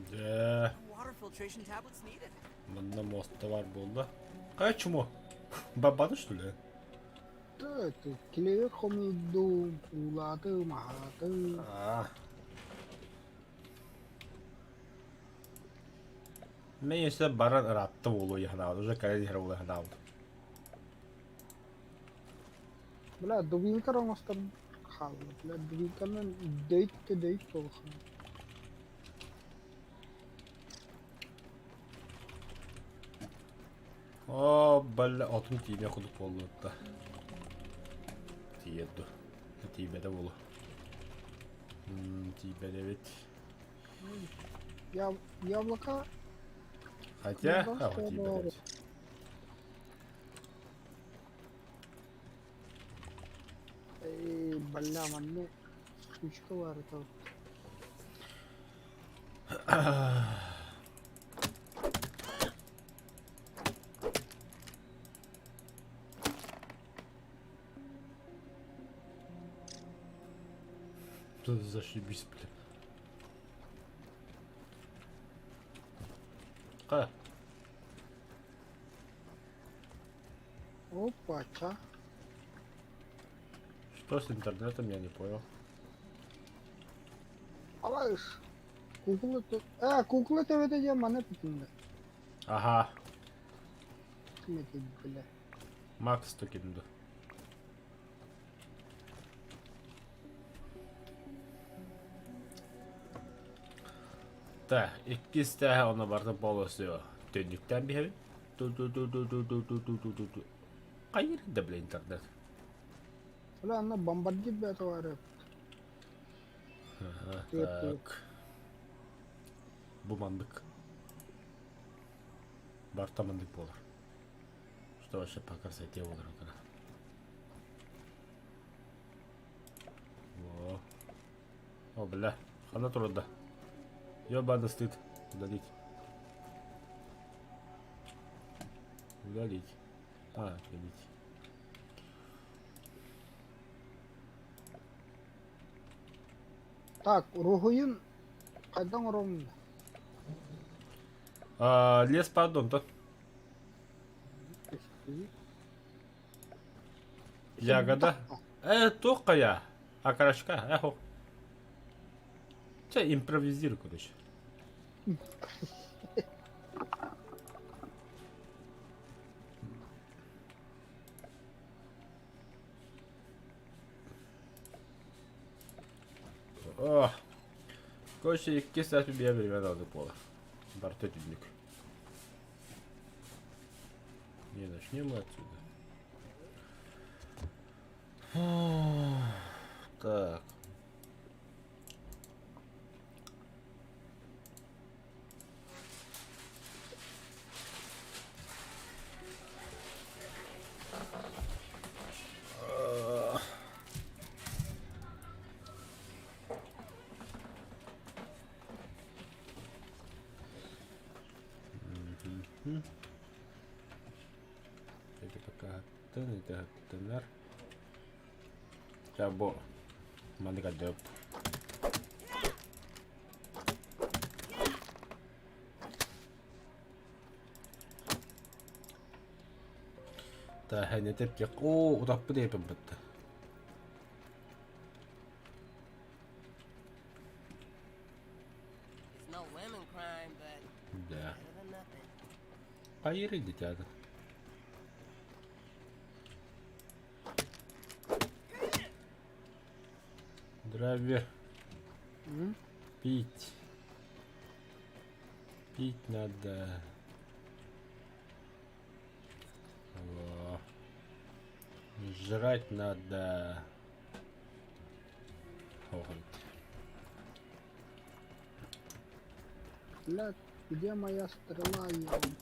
Дьэ, манна муоста баар буолла. Хайа чмо? Баббата что ли? Да, это клевер хомуйдум, уулаатым, аһаатым. Аа. Мен если баран ыраатта буолуо яһанаабыт, уже кэлэн иһэр буолуо яһанаабыт. Бля, дубинка оҥостор хаалла. Бля, дубинканан дөйт да дөйт буолуоххун. Оо, балла отун тиийбэ курдук буоллубут да. Тиийэр дуо? Тиийбэтэ буолуо. Тиийбэт эбит. Я, яблоко Хотя, а, тиийбэт эбит. Эй, бля, манна штучка баар этэ. Зашибись, бля. Ха. Опа-ча. Что с интернетом, я не понял. Алайыш. Кукла Э, кукла ТВ диэн манна бүтүннэ. Ага, Ким этэй, бля. Макс токинду. Так, иккис тээһэ онно барыта полностью түннүктэн биһэбин. Ту-ту-ту-ту-ту-ту-ту-ту-ту. Хайыр да бля интернет. Бля, анна бомбардир бэйэтэ баар Ага, так. Бу маннык. Барта маннык буолар. Что вообще по красоте буолар гына. Во. О, бля, хана турда. Ёбаный стыд. Удалить. Удалить. А, удалить. Так, уруһуйун хайдах оҥоробун? А, лес пардон, то. Ягода. Туох хайа? Окорочка, эхо. Чэ, импровизируй, короче. Ох. Короче, иккис саас биэ биримэн ордук буолар. Барыта түннүк. Не, начнем мы отсюда. Так. Ити пока ити хаттынар. Бу маннык дөп. Та хэнэтеп оо утаппыт эпин бытта. It's no women crime, but Да. better than nothing. Хайыр дитяда. Драйвер. М? Пить. Пить надо. Во. Жрать надо. Ой. Бля, где моя стрела? ё?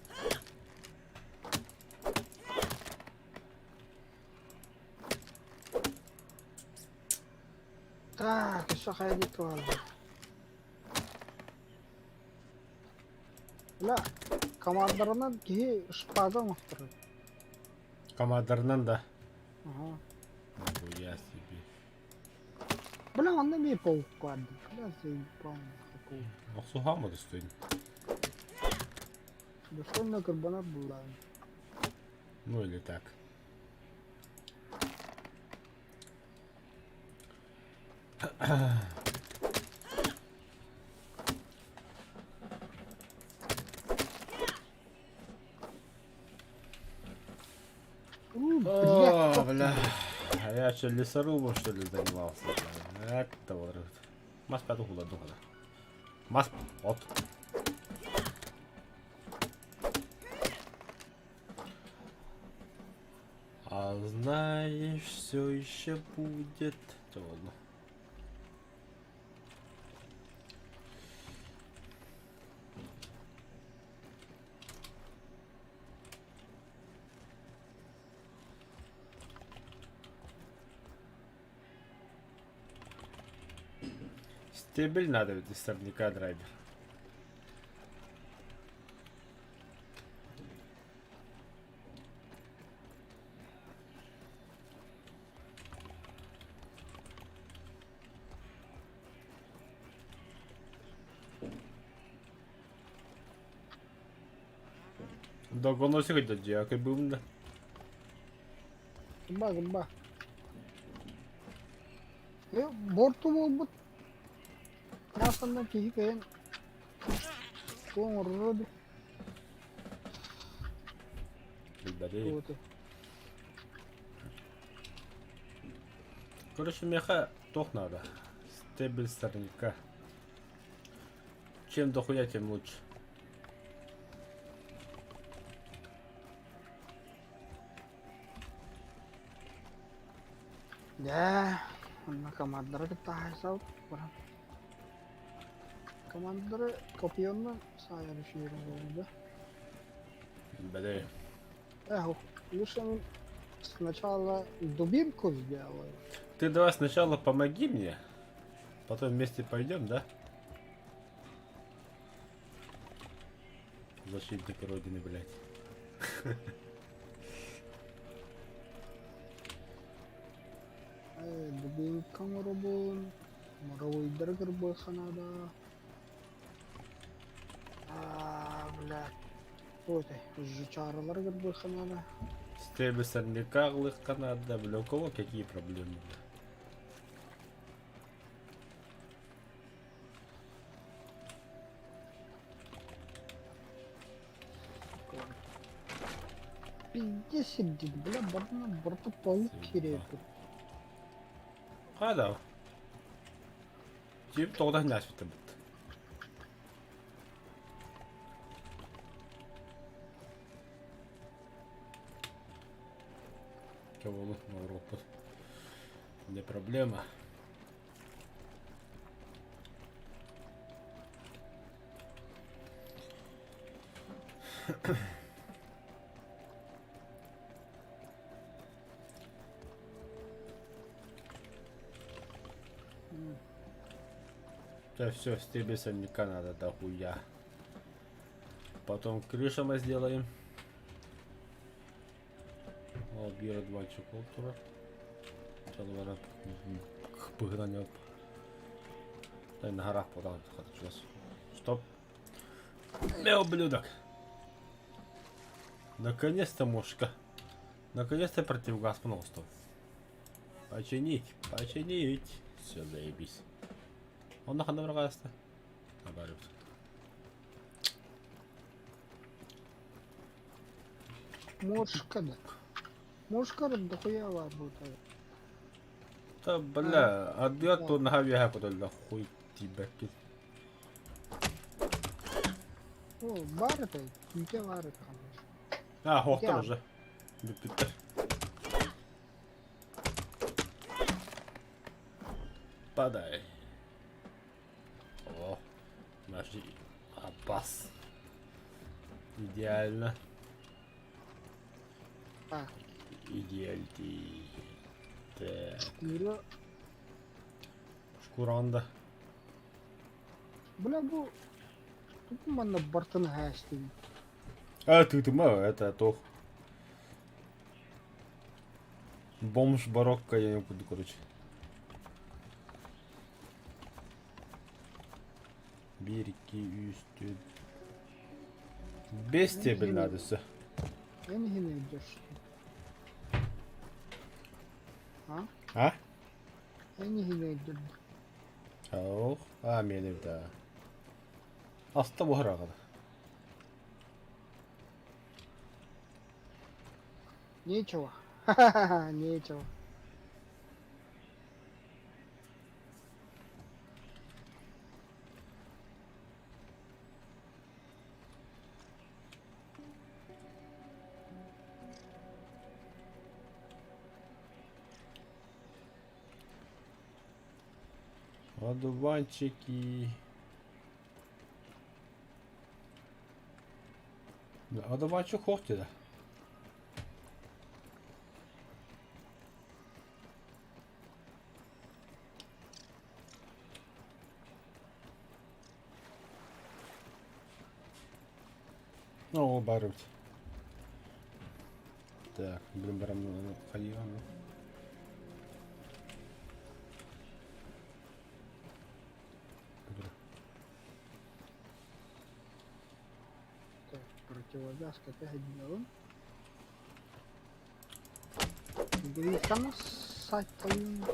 Так, еще хайа диэки Бля, командарынан киһи шпага оҥосторор. Командарынан да. Ага. Нихуя себе. Бля, онно эмиэ паук баар дии. Бля, заебал нахуй паук. Охсуһаама достойно. Достойно карбонат буллаҕым. Ну или так. О, бля. А я что, лесорубом, что ли, занимался? Бля? Это вот. Мас пяту хула духа. Мас от. А знаешь, все еще будет. Да ладно. Стебель надо ведь из сорняка драйвер. Догоносик дядя, бумда. Гымба, гымба. Э, борту буолбут. Маасанна киһи кэйэн туоҥорро ди. Билбэри. Короче, меха тох надо. Стебель сорняка. Чем дохуя, тем лучше. Дьэ, онно командары кытта хаайсабыт баран. Командары копьеннан саайар үчүгэй буолуо да. Билбэри. Эх, лучше сначала дубинку сделаю. Ты давай сначала помоги мне, потом вместе пойдем, да? Защитник родины, блядь. Э, дубинка оҥоробун, моровойдары кырбыахха наада. Аа, блядь. Ой, жучаралары кырбыахха наада. Стебель сорняка ылыахха надо, бля, у кого какие проблемы? Пиздец сидит, бля, барна, барта паук кириэппит. Хада. Тип тоҕо наспыт. Чего робот. Не проблема. Да все, стебель сорняка надо дохуя. Потом крышу мы сделаем. О, бира 2 чоколтура. Чалвара быгнанет. Дай на горах подал. Стоп. Не, ублюдок. Наконец-то мушка. Наконец-то противогаз пожалуйста. Починить, починить. Все, заебись. Он на ханабрагаста. Наоборот. Мошка да. Мошка дохуя работает. Да бля, отдает то на авиа куда хуй тебя. О, бар это, күүтэ баар это А, хохтар уже. Бүппүттэр. Падай. О, наш Аббас. Идеально. Так. Идеальный. Так. Шкура. Кураҕын да. Бля бу тугу манна бартын хээстигин? А, тыытыма, это туох. Бомж барокко я курдук, короче. Биир, икки, үс, түөрт. Бэс тебил наадасы. Эн иһин өйдөш. А? А? Эн иһин өйдөр. Ох, а миэнэ да. Аста буһараҕын. Нечего. Нечего. Одуванчики. Одуванчик хох да. Оо, баар эбит. Так, блин, баран хайыам. Так, противогаз кэтэһэллэҕин. Гриканы сайталыын.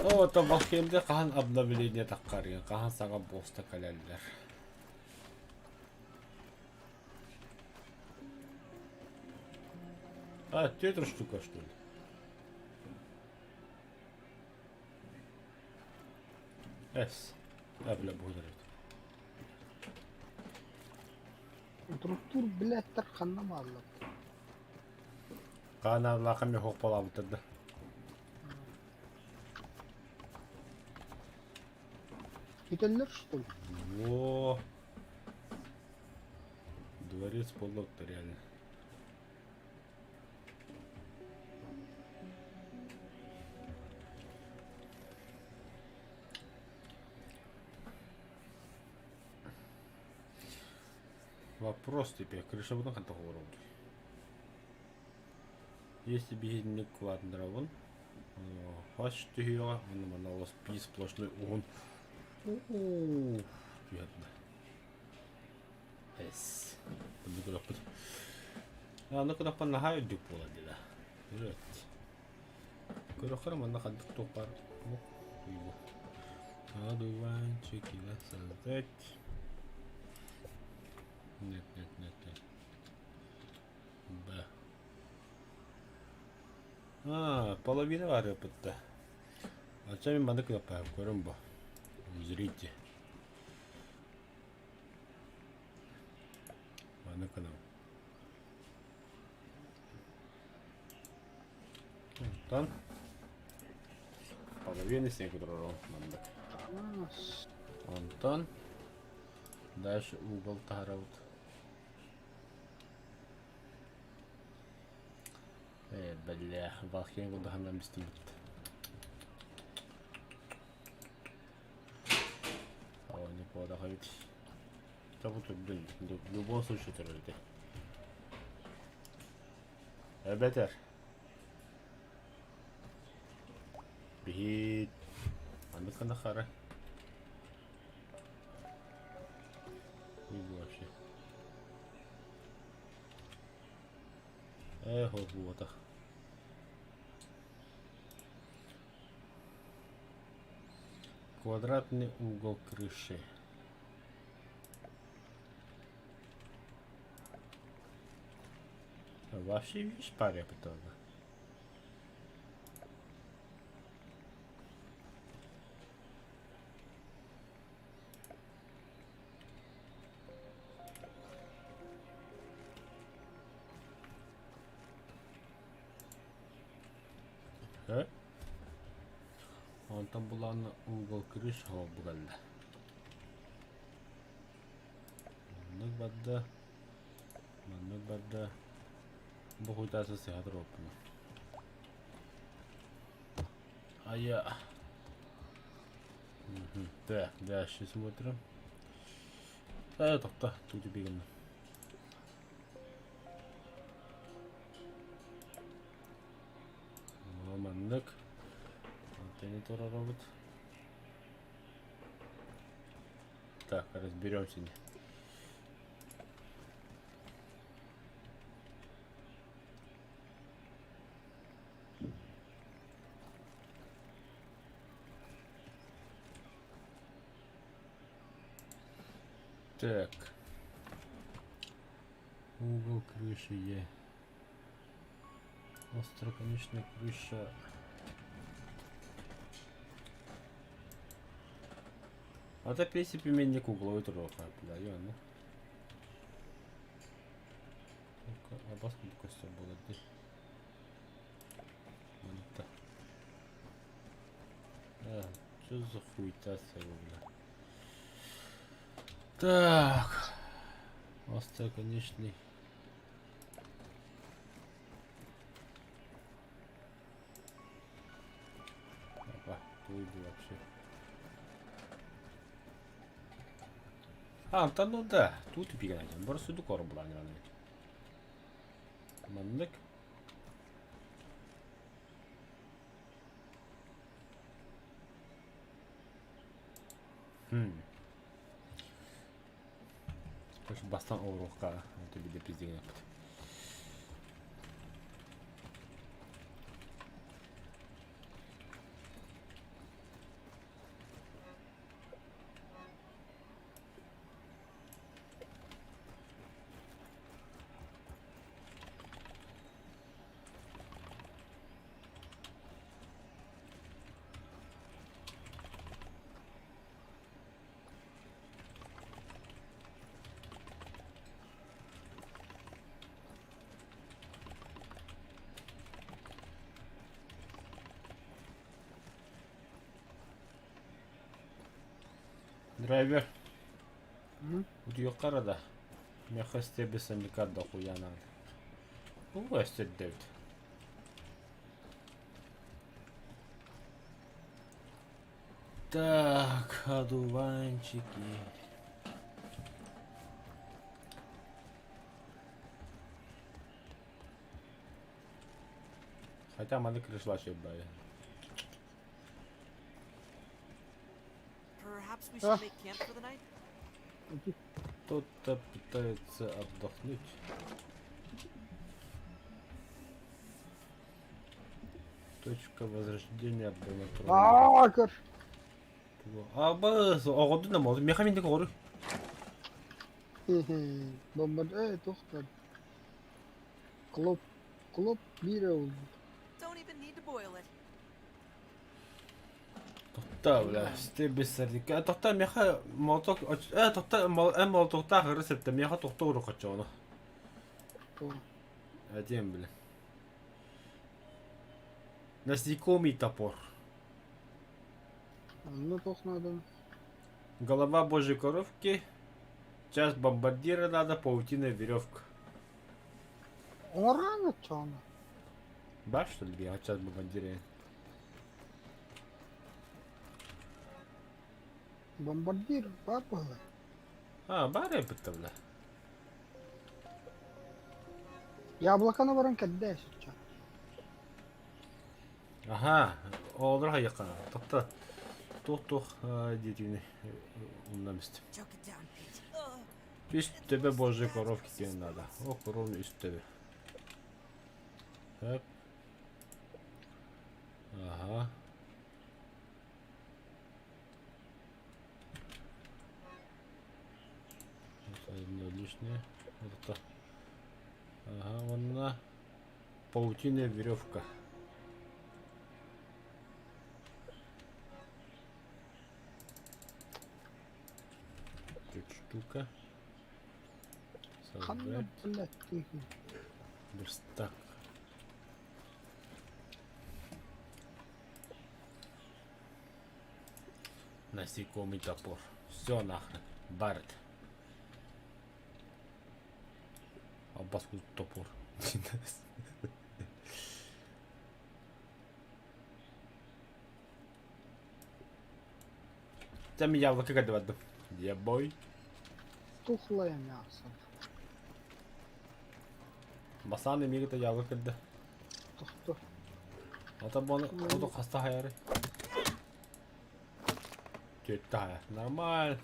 Оо, то Валхеймде хаһан обновление таххарыа, хаһан саҥа буоста кэлэллэр. А, тетра штука, что ли? Эс. А, бля, благодарю. Утуруктуур билээттэр ханна бааллар? Ханаалаахха эмиэ хуоппалаабыттар да. Бүтэллэр что ли? Во. Дворец болот реально. Вопрос теперь, крышабытын хантан оҥоробутуй? Если биһинник квадровын, хас түһүөҕэ, уонна манна олус биир сплошной уһун түһэрдэ. Эс. Онно көрөхпүт. Аны көрөхпүн наһаа үрдүк буолар дии да. Үрөт. Көрөххөр манна ханнык туох баар бу. Одуванчики создать. Нет, нет, нет, нет. Б. А, половина барыппыт да. Оччо мин маннык гынаппаһым көрүҥ бу. Зрите. Маннык гынабын. Онтон половина снег турар маннык. Онтон дальше угол таһарабыт. Э, бля, Валхейм курдук бистибит. О, не буолах эбит. Тобу турдун, в любом случае турар Эбэтэр биһи маннык хара вообще. Эх, буотах. Квадратный угол крыши. Вообще, видишь, паря потом. Э? Онтон булан угол крыши бугалла. Маннык барда. Маннык барда. Бу хуйтасы сыһа туруоппуна. А я... Так, дальше смотрим. Да, тоқта, тут бегін. Маннык. Антенна робот. Так, разберемся. Так. Угол крыши Е. Остроконечная крыша. А это, в принципе, меня к угловой трохи, бля, ну. Абас костер болады дии. Манта. А, что за хуйта бля. Так. Остроконечный. Опа, твой вообще. А, да ну да, тут бигнать. Просто дукор булан. Маннык. Хм. Бастан оруохха, это биде пиздеген. Драйвер. Утуйуохха эрэ да. Миэхэ истиэбисэнникар да хуйанаан. Уу өстөрдөбүт. Так, одуванчики. Хотя маны крышла бай. Perhaps we should make camp for the night? Кто-то пытается отдохнуть. Точка возрождения была Аа көр. А быз оҕодун да молду. Меха миндик оҕору. Бомба э тохтор. Клоп клоп бире ол. Don't even need to boil it. Тохта бля, стебесердика. Тохта меха молоток э тохта э молотоктаах рецепте меха тохта уру качону. Один, бля. Насекомый топор. Ну тох надо. Голова божьей коровки. Часть бомбардира надо, паутина, веревка. Орана чана. Бар, что ли, бегать час бомбардира? Бомбардир бар буолла. А, бар эбит бля. Яблоканы баран кэрдээ сычча. Аха, оҕолор хайыахха. Тохто туох-туох диэтигини умнам истим. Choke it down, Pete. Ugh. Үс төбө божьей коровки диэн наада. О, коровный үс төбө. Хөп. Ага. Одно лишнее. Вот это. Ага, вон паутиная веревка. Тут штука. Ханна Создать блядь тихий. верстак. Насекомый топор. Все нахрен. Барret. Аббас топор. Дьэ мин яблоко кэрдэ бардым. Ебой. Тухлое мясо. Басаан эмиэ кытта яблоко кэрдэ. Тохто. Ата буону оту хаста хайары. Түөртэ хайар. Нормально.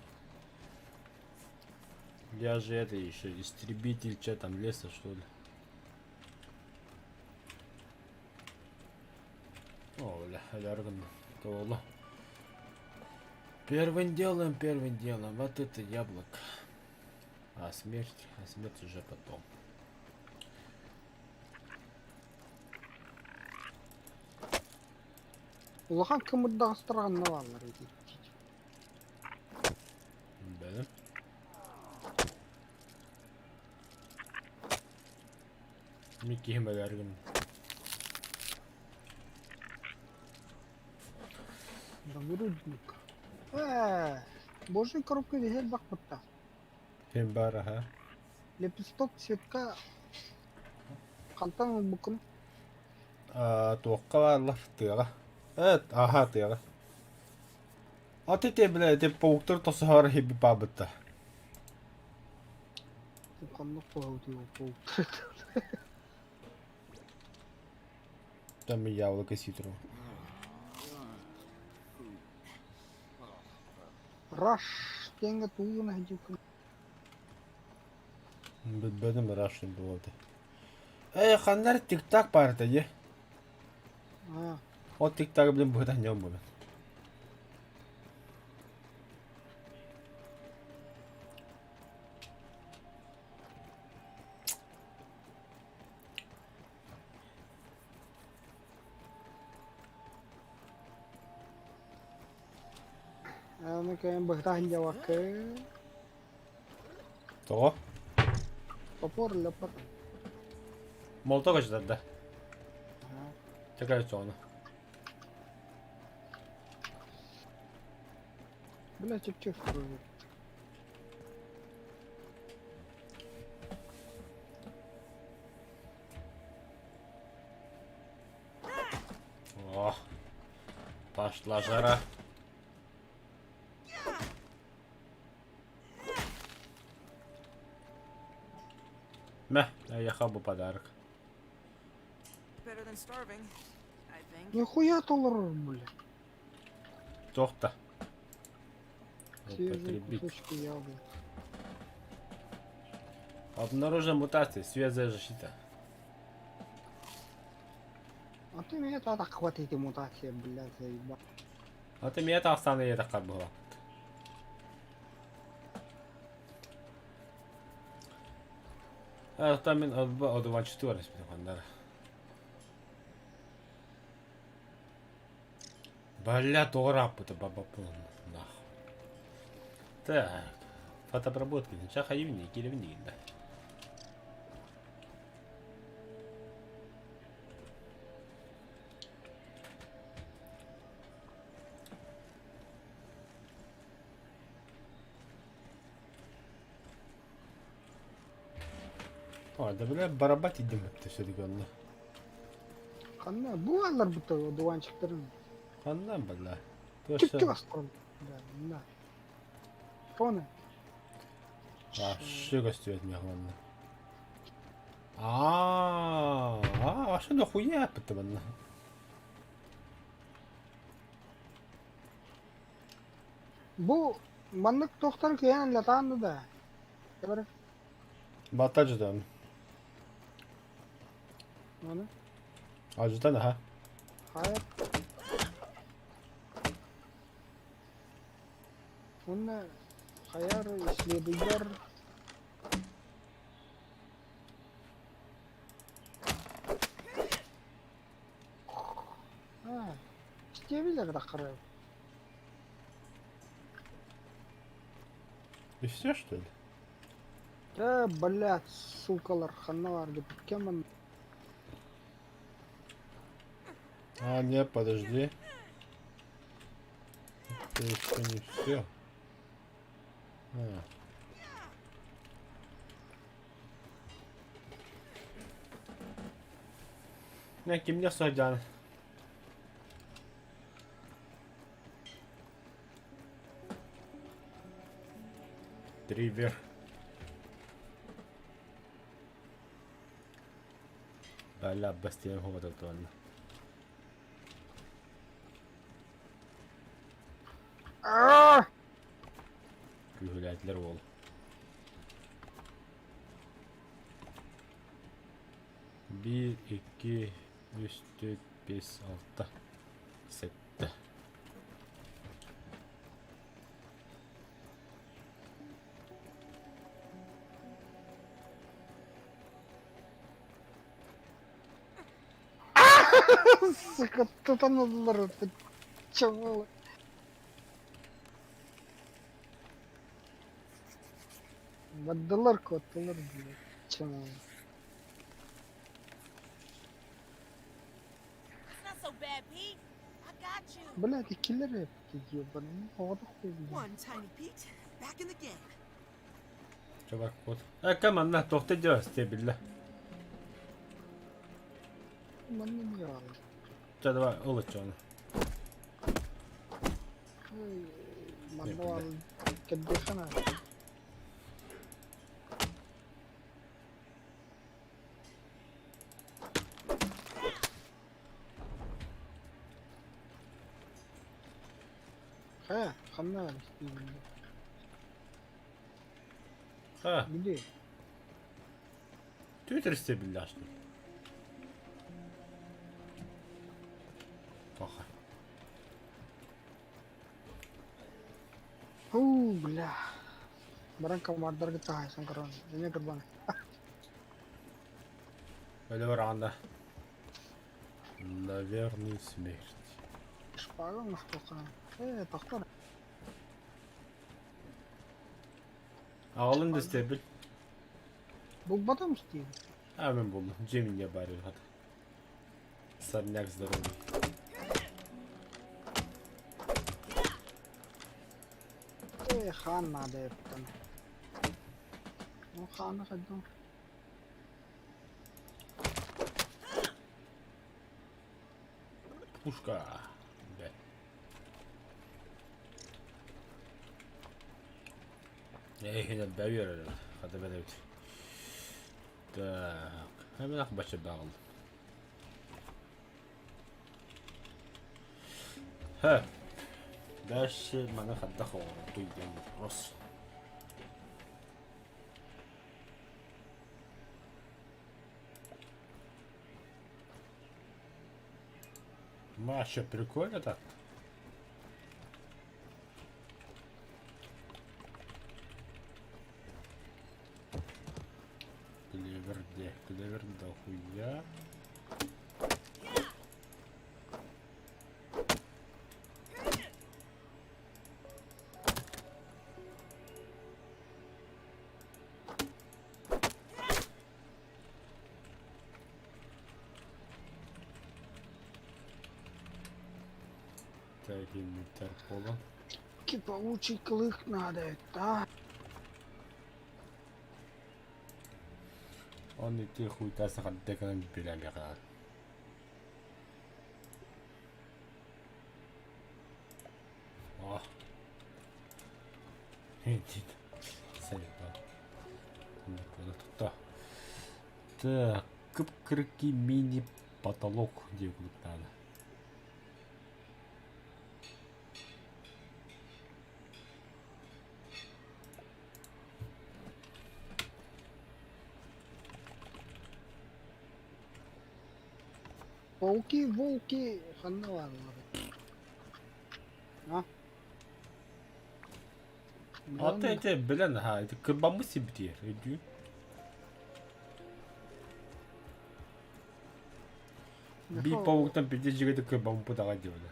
Я же это еще истребитель, че там леса что ли. О, бля, өлөр гынным. Первым делом, первым делом, вот это яблоко. А смерть уже потом. Улахан кымырдаҕастар ханна бааллар ити? Да. Мин киһим өлөр гынным. Нагрудник. Ээ, божий коробка виһэр бакпытта. Ким бар аха? Лепесток цветка хантан ылбыккын? Туохха бааллар тыаҕа. Эт, аха тыаҕа. А ты те, бля, те пауктар тосоһоор хибби баабытта. Ханнык куһаҕытый ол пауктар? Там и яблоко ситру. Раш диэҥҥэ тугу гына сылдьыбыккын? Билбэтим раш буолта. Эй, ханна эрэ тик-так баарта дии. Аа, Ол тик-так блин быһытан дьон буолан. аны кэлэн быһыта сылдьабаккын. Тоҕо? Топор лепот. Молоток көчүтэрдэ. Аа, Чакай соҕуна. Бля, чепчик О, пошла жара. Мэ, эйиэхэ бу подарок. Better than starving, I think. Нихуя толорор, бля. Туох да. Свежие Употребить. кусочки яблок. Обнаружена мутация, свежая защита. А ты меня тогда хватит эти мутации, бля, заебал. А ты меня тахсан ийэтэх буолла. Оттон мин одуванчиктыы барыспытым ханна эрэ. Бля, тоҕо ырааппыта бабаппын нах. Так, фотобработка чахайыбын киирэбин диигин да. О, да бля, барабат идем это все-таки онно. Ханна бу алларбыта одуванчиктарын. Ханна бля. Чүпчүк астырым. Да, да. Тоны. Вообще көстүбэт миэхэ манна. Аа, а что нахуя манна? Бу маннык тохтар кыйан латаанды да. Эбere. Батта жутан. Оны. А жутан аха. Хайыр. Уонна хайар исследуйдар Аа, истиэбилэр таххарай. И все что ли? Э, блядь, сукалар, ханна бар деп кеммин. А, нет, подожди. Это еще не все. А. Не, кимне сойдян. Ретривер. Бля, бастиан хомототуонна. Күүһүлээтилэр уол. Биир, икки, үс, түөрт, биэс, алта, сэттэ. Сука, тутан ыллар чавалы. Бардылар куоттулар блядь. Чамалы. It's not so bad, Pete. I got you. Блядь, иккилэр эпти ебаный. Оҕотох буолбут. One tiny Pete, back in the game. Чувак, вот. Эка манна туохта дьэ стебиллэ. Манна не аҕалар. Чэ давай ыл оччоҕуна. Манна баал кэрдиэххэ наада. Хайа, ханна баар истиибин Ха, Били, Twitter стебиллэ что ли? Тоха. Һуу, бля. Баран комардарга таһайсан көрөн. Эмиэ кырбан. Өлө бараҕанда. Наверное, смерть. Шпага оҥостуохха. Ээ, тохтор. Аҕалын да стебил. Булбатым Стив. А мен булдум. Дьиэ баар хата. Сорняк здоровый. Ээ, хаан наада эптэн. Ну, хааны хайдах. Пушка. Бля. Эй, бэйэр. Хата бэдэбит. Так. Hemen бача бағыл. Ха. Дальше маны хайдах оҥордуй диэн вопрос. Маша, прикольно так. Клевер, где? Клевер дохуя. Так, инвентарь пола. Паучий клык надо, да? Он ити хуйтасы хаддеканан билэмиҕэ. О. Тутта. Так, кып-кырки мини-потолок диэн курдук наада. Пауки, волки, ханна бааллар. А? Ата ити билэн ха, ити кырбаммыт сибитиэр, өйдүү. Биир пауктан биирдэ дьигэти кырбаммыт аҕай диэбитэ.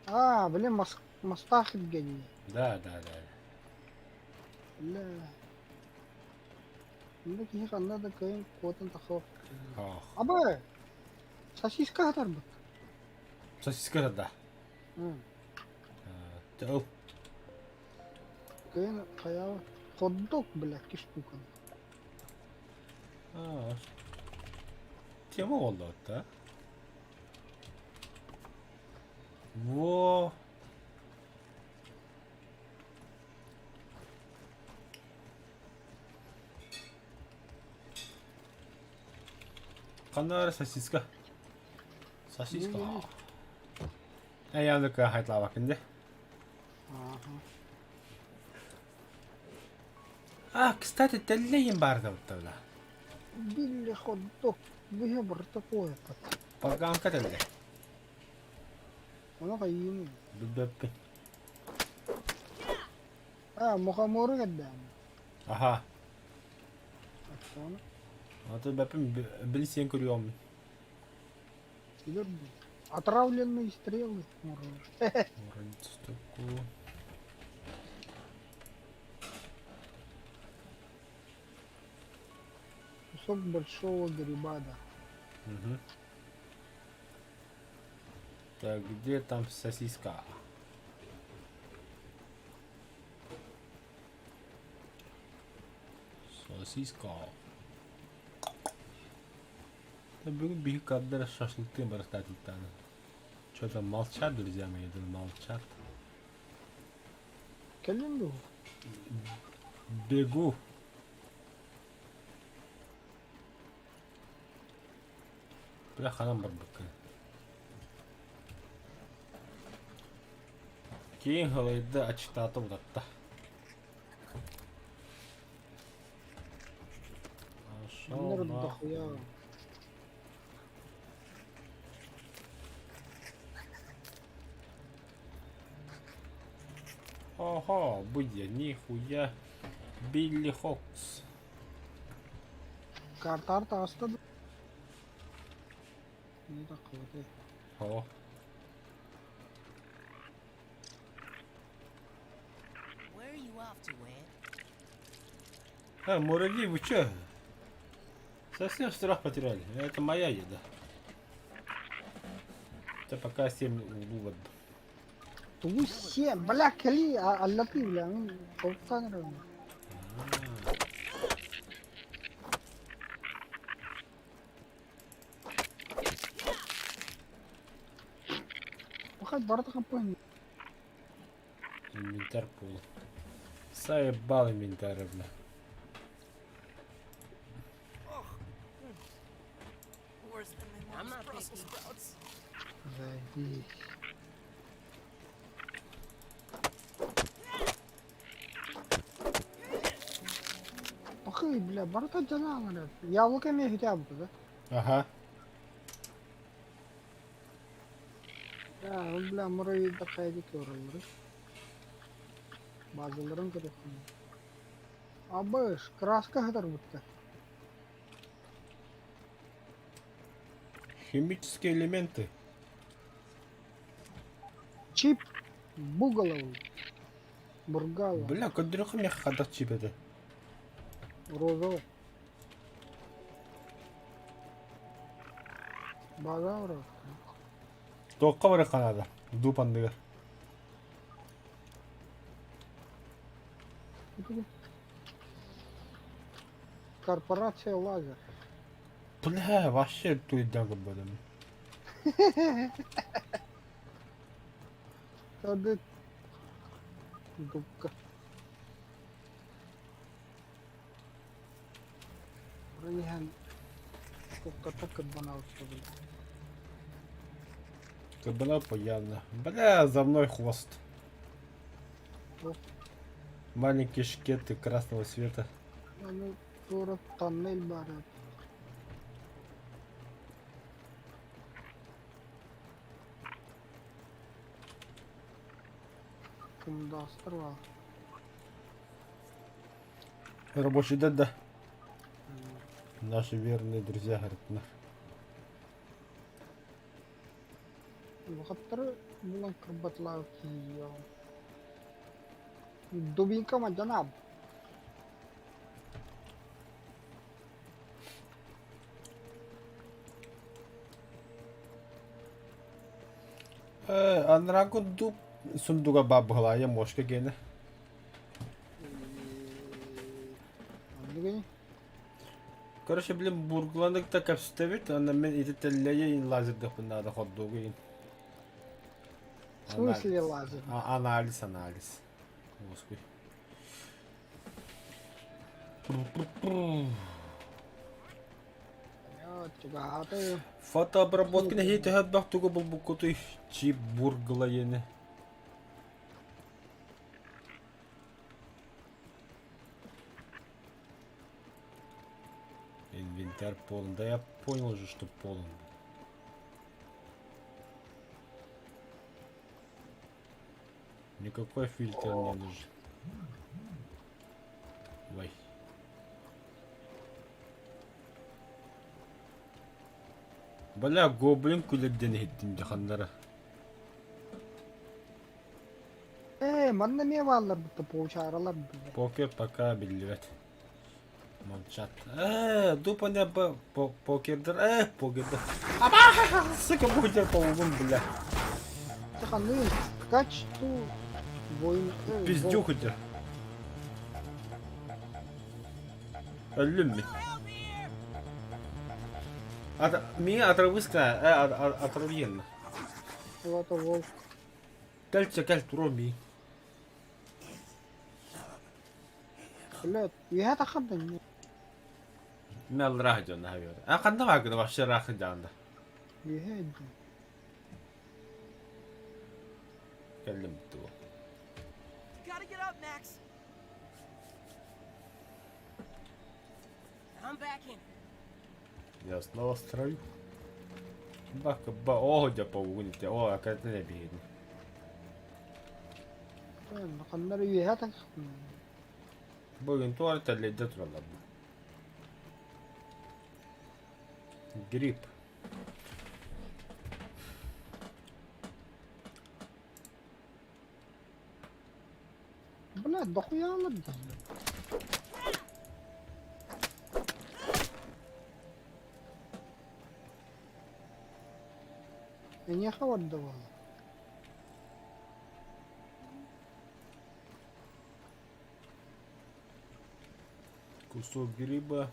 А, блин, мас Мастах Евгений. Да, да, да. Бля. Онно киһи ханна да кыайан куотан тахсыбат. Ох. Абы! Сосиска хатарбыт. Сосиска да. Ыл. Кыайан хайаабыт. Хот-дог, бля, штука. А, тема буолла да. Во! Ханна эрэ сосиска? Сосиска. Эйээнэ кыахайтлаабаккын дии. А, кстати, тэллэйин баар да бла. Билли хот-дог быһа барыта куойаппат. Поганка тэллэй. Ону хайыыный? Билбэппин. А, мухомору кэрдээн. Аха. Оттону. Аты бэппин били сиэн көрүөҕүм. Билэр дуу. Отравленные стрелы. Кусок большого гриба, да. Угу. Так, где там сосиска? Сосиска. Да бүгүн биһи каддара шашлыктыын барыстаатыттааны. Что-то молчат, друзья мои, да молчат. Кэллин дуу? Бегу. Бля, ханан барбыккын. Киин халайда ачтаата утатта. Манна дохуя. Ого, будь нихуя. Билли Хокс. Картар таҕыста да? Не таххыбытай. О. Where are you off to, Ed? А, муравьи, вы чё? Совсем страх потеряли. Это моя еда. Это пока 7 вывод. Тугу сиэн, бля, кэлии, аллатыы, бля, мин толкуйдаан эрэбин. Пахать барыта хаппыан Инвентарь пул. Заебал инвентарь, бля. Worse than my I'm mom's not Brussels picky. sprouts. Заебись. Пахай, бля, барыта дьанаан эрэ. Яблоко эмиэ үтээбит да? Ага. Да, ол бля, муравейдар хайа көрөллөрүй? Базаларын көрүөххүн. Абыш, краска хатарбыттар. Химические элементы. Чип буголовый. Бургала. Бля, көрдөрөххө миэхэ хайдах чип этэ. Розовый. База Туохха барыахха наада? Дууп анныгар. Корпорация Лазер. Бля, вообще туйдан көрбөтүм. Тады дубка. Иһэн кукката кырбанаабыт Кырбана явно. Бля, за мной хвост. Маленькие шкеты красного цвета. Аны туора тоннель баар эбит. Кымдаастар баар. Рабочий да, да. Наши верные друзья, говорит, на. Улахаттары булан кырбатылаабыт киһи Дубинка мадьанааб. Э, анарааҥҥы дуб сундуга баар быһылаайа мошка гиэнэ. Оннук Короче, блин, бургланык да кэпсэтэбит, аны мин ити тэллэйи лазердыхпын наада хордугу иин. В смысле лазер? А, анализ, анализ. Господи. Чугаһаата. Фотообработка нэһиэ төһө элбэх тугу булбуккутуй? Чип бургла иэнэ. Инвентарь полон. Да я понял уже, что полон. Никакой фильтр не нужен. Ой. Бля, гоблин күлэрдэн иһиттим дьаханнара. Ээ, манна эмиэ бааллар бутта паучаралар бile. Покер пока биллибэт. Молчат. Ээ, дупа покердер. Ээ, покердер. Аба, сука, будет паугун, бля. Ханны ткач ту воин. Пиздюк идет. Өллүм мин. Ата, миҥэ отравыска, отравьенно. Вот волк. Кэлчэ кэл туруом мии. Блядь, үөһэ таххардын. Мел раах дьон наһаа А ханна баагына вообще раах дьаанда. Үөһэ дии. Кэллим тугу. You gotta get up, Max. I'm back in. Я снова строю. Бака ба о дьэ паугун ите о академия биһиги. Ханна эрэ үөһэ таххардын. Бүгүн туора тэллэйдэ тураллар бу. Грипп. Блядь, дохуя да. Эйиэхэ барда буолла. Кусок гриба.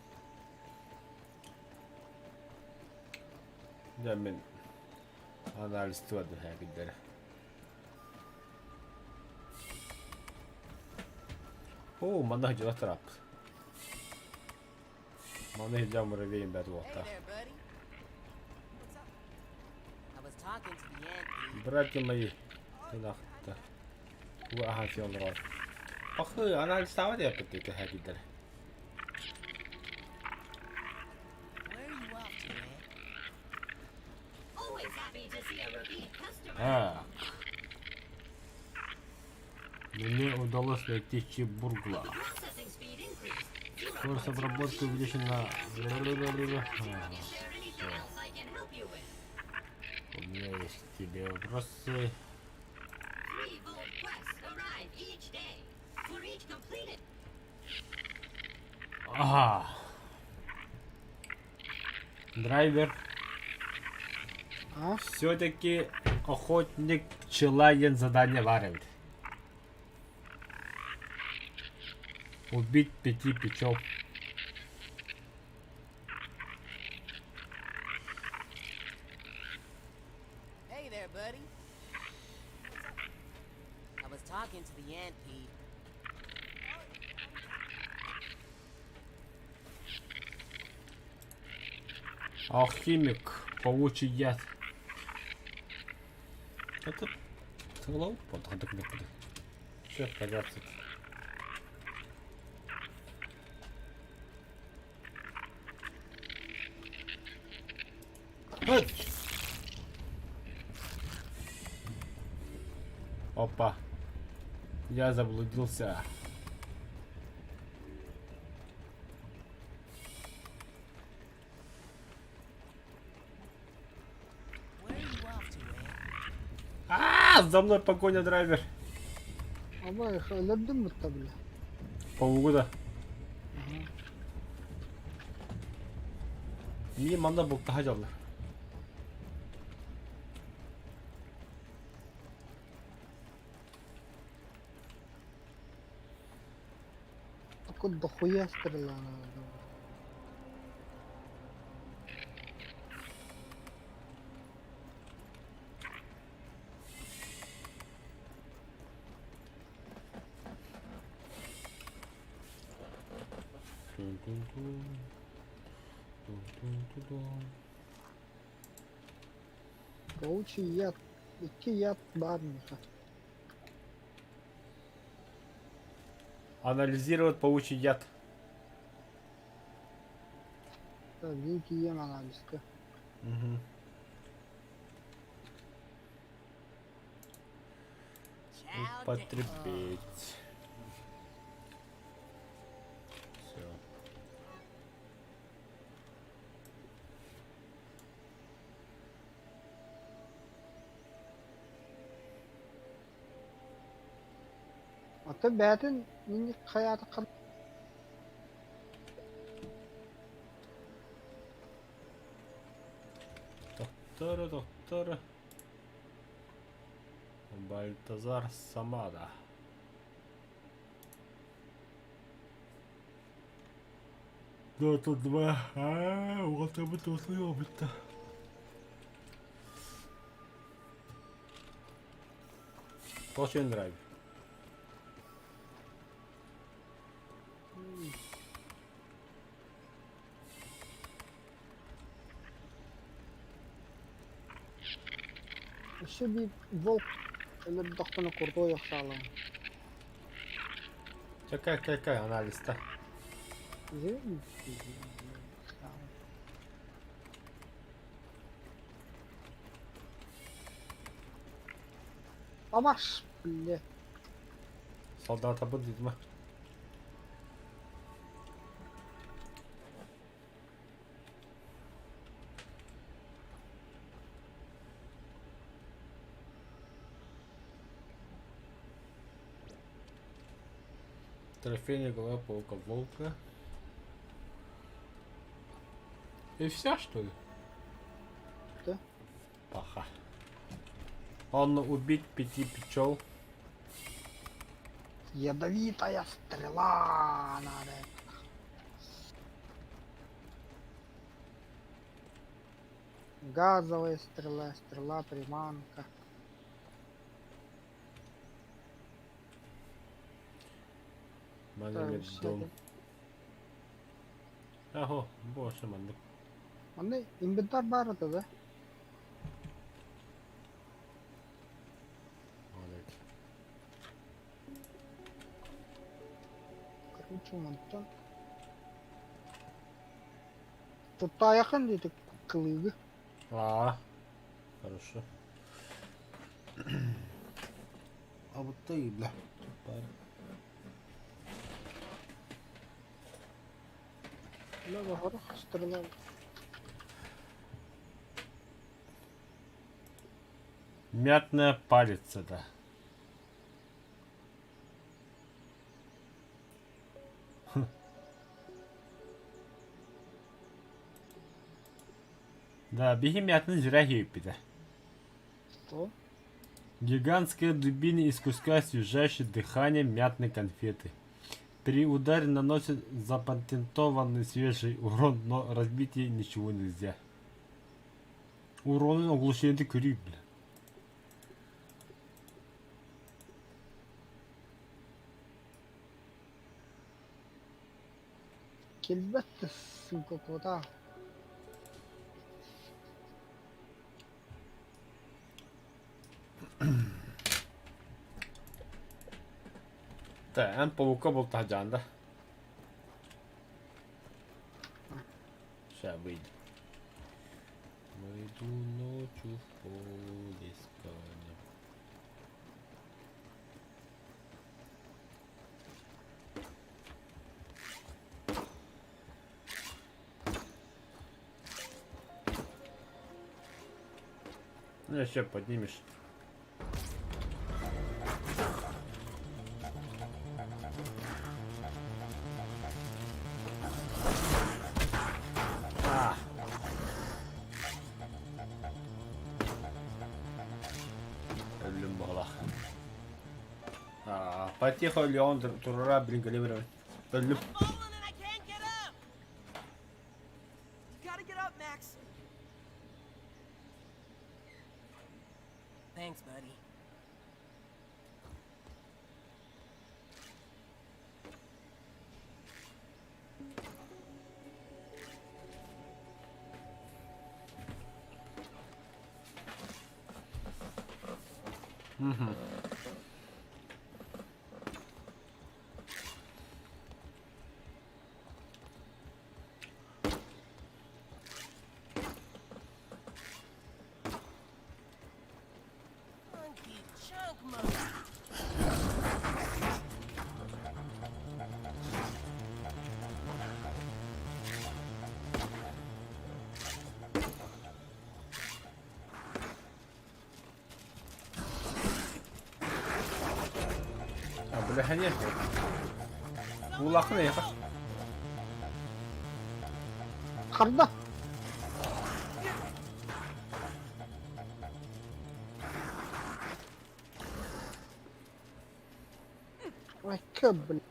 Дьэ мин анализ туорда О, манна дьоно траппыт. Манна илдьэ муравейым бэрт Hey уолтаах. there, buddy. What's up? I was talking to the ant dude. Братья мои, тынахта. Тугу аһан сиэн олорор. Пахы, анализтаабат эппит кэһэкидэр. Where are you off to, Ant? Always happy to see a repeat customer. Так. Мне удалось найти чип Бургла. Processing speed increased. Скорость обработки увеличена. Is there anything else I can help you with? У меня есть к тебе вопросы. 3 vault quests arrive each day. For each completed Ага. Драйвер. А? Все-таки охотник пчела задание варивает. Убить пяти пчел. Hey there, buddy. I was talking to the ant pede. Алхимик. Паучий яд. Это Все, отказаться. Вот. Опа. Я заблудился. Where are you off to, Ant? А, за мной погоня, драйвер. Абай, өлөрдүм бутта бля. Полгода. Мин манна бултаһа дьаллар. Такой дохуя стрела надо. Тун-тун-тун. Тун-тун-тун-тун. Паучий яд. Икки яд баар миэхэ. Анализировать паучий яд. Так, биир тиийэн анализка. Угу. Chow down. Употребить. Все. Ата бэйэтин инник хайаатахха Доктора, доктора. Бальтазар Самада. Дота 2. А, вот об этом услышал-то. Очень нравится. Өссө биир волк өлөрдөхпүнэ курдуой охсаалаҕын. Чэ, кай, кай, кай, анализта. Амаш, бля. Солдатабын дидима. Трофейная голова паука волка. И вся, что ли? Да. Паха. Он убить пяти пчел. Ядовитая стрела надо. Газовая стрела, стрела приманка. Манна дом. Аһо, боже маннык. Манна инвентарь баар этэ да? Молодец. Короче, мантан. Туттаайахын диэтик кылыыгы. А, хорошо. А вот ты, бля. Бля, баҕар стрела. Мятная палица, да. Да, биһи мятный зря хейпида. Что? Гигантская дубина из куска освежающей дыхание мятной конфеты. При ударе наносит запатентованный свежий урон, но разбить ей ничего нельзя. Урон оглушение көрүй, бля. Кэлбэт да, сука, куда? Да, эн паука был да? Сейчас выйду. Выйду ночью в поле с конем. Ну, еще поднимешь. А. Өллүм буолла. А, потихо Леон турара блин галибер. Өллүм. I'm falling and I can't get up. You gotta get up, Max. Thanks, buddy. Funky chunk mode. А, бля, нет. Улахан эйиэхэ. Харда. Ой, кö, блин.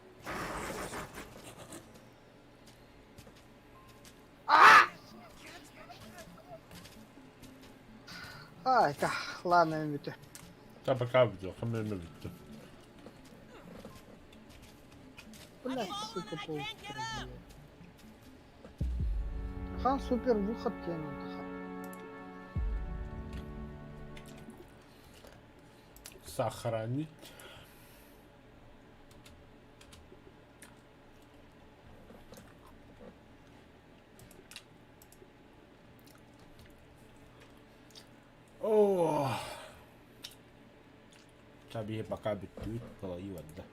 Ай, да, ладно, бүтэ. Та пока бүтүө, хам эмэ бүттэ. Блядь, сука, пол. Хан супер выход тянет. Сохранить. О! Таби пока бүттүбүт, балайы барда.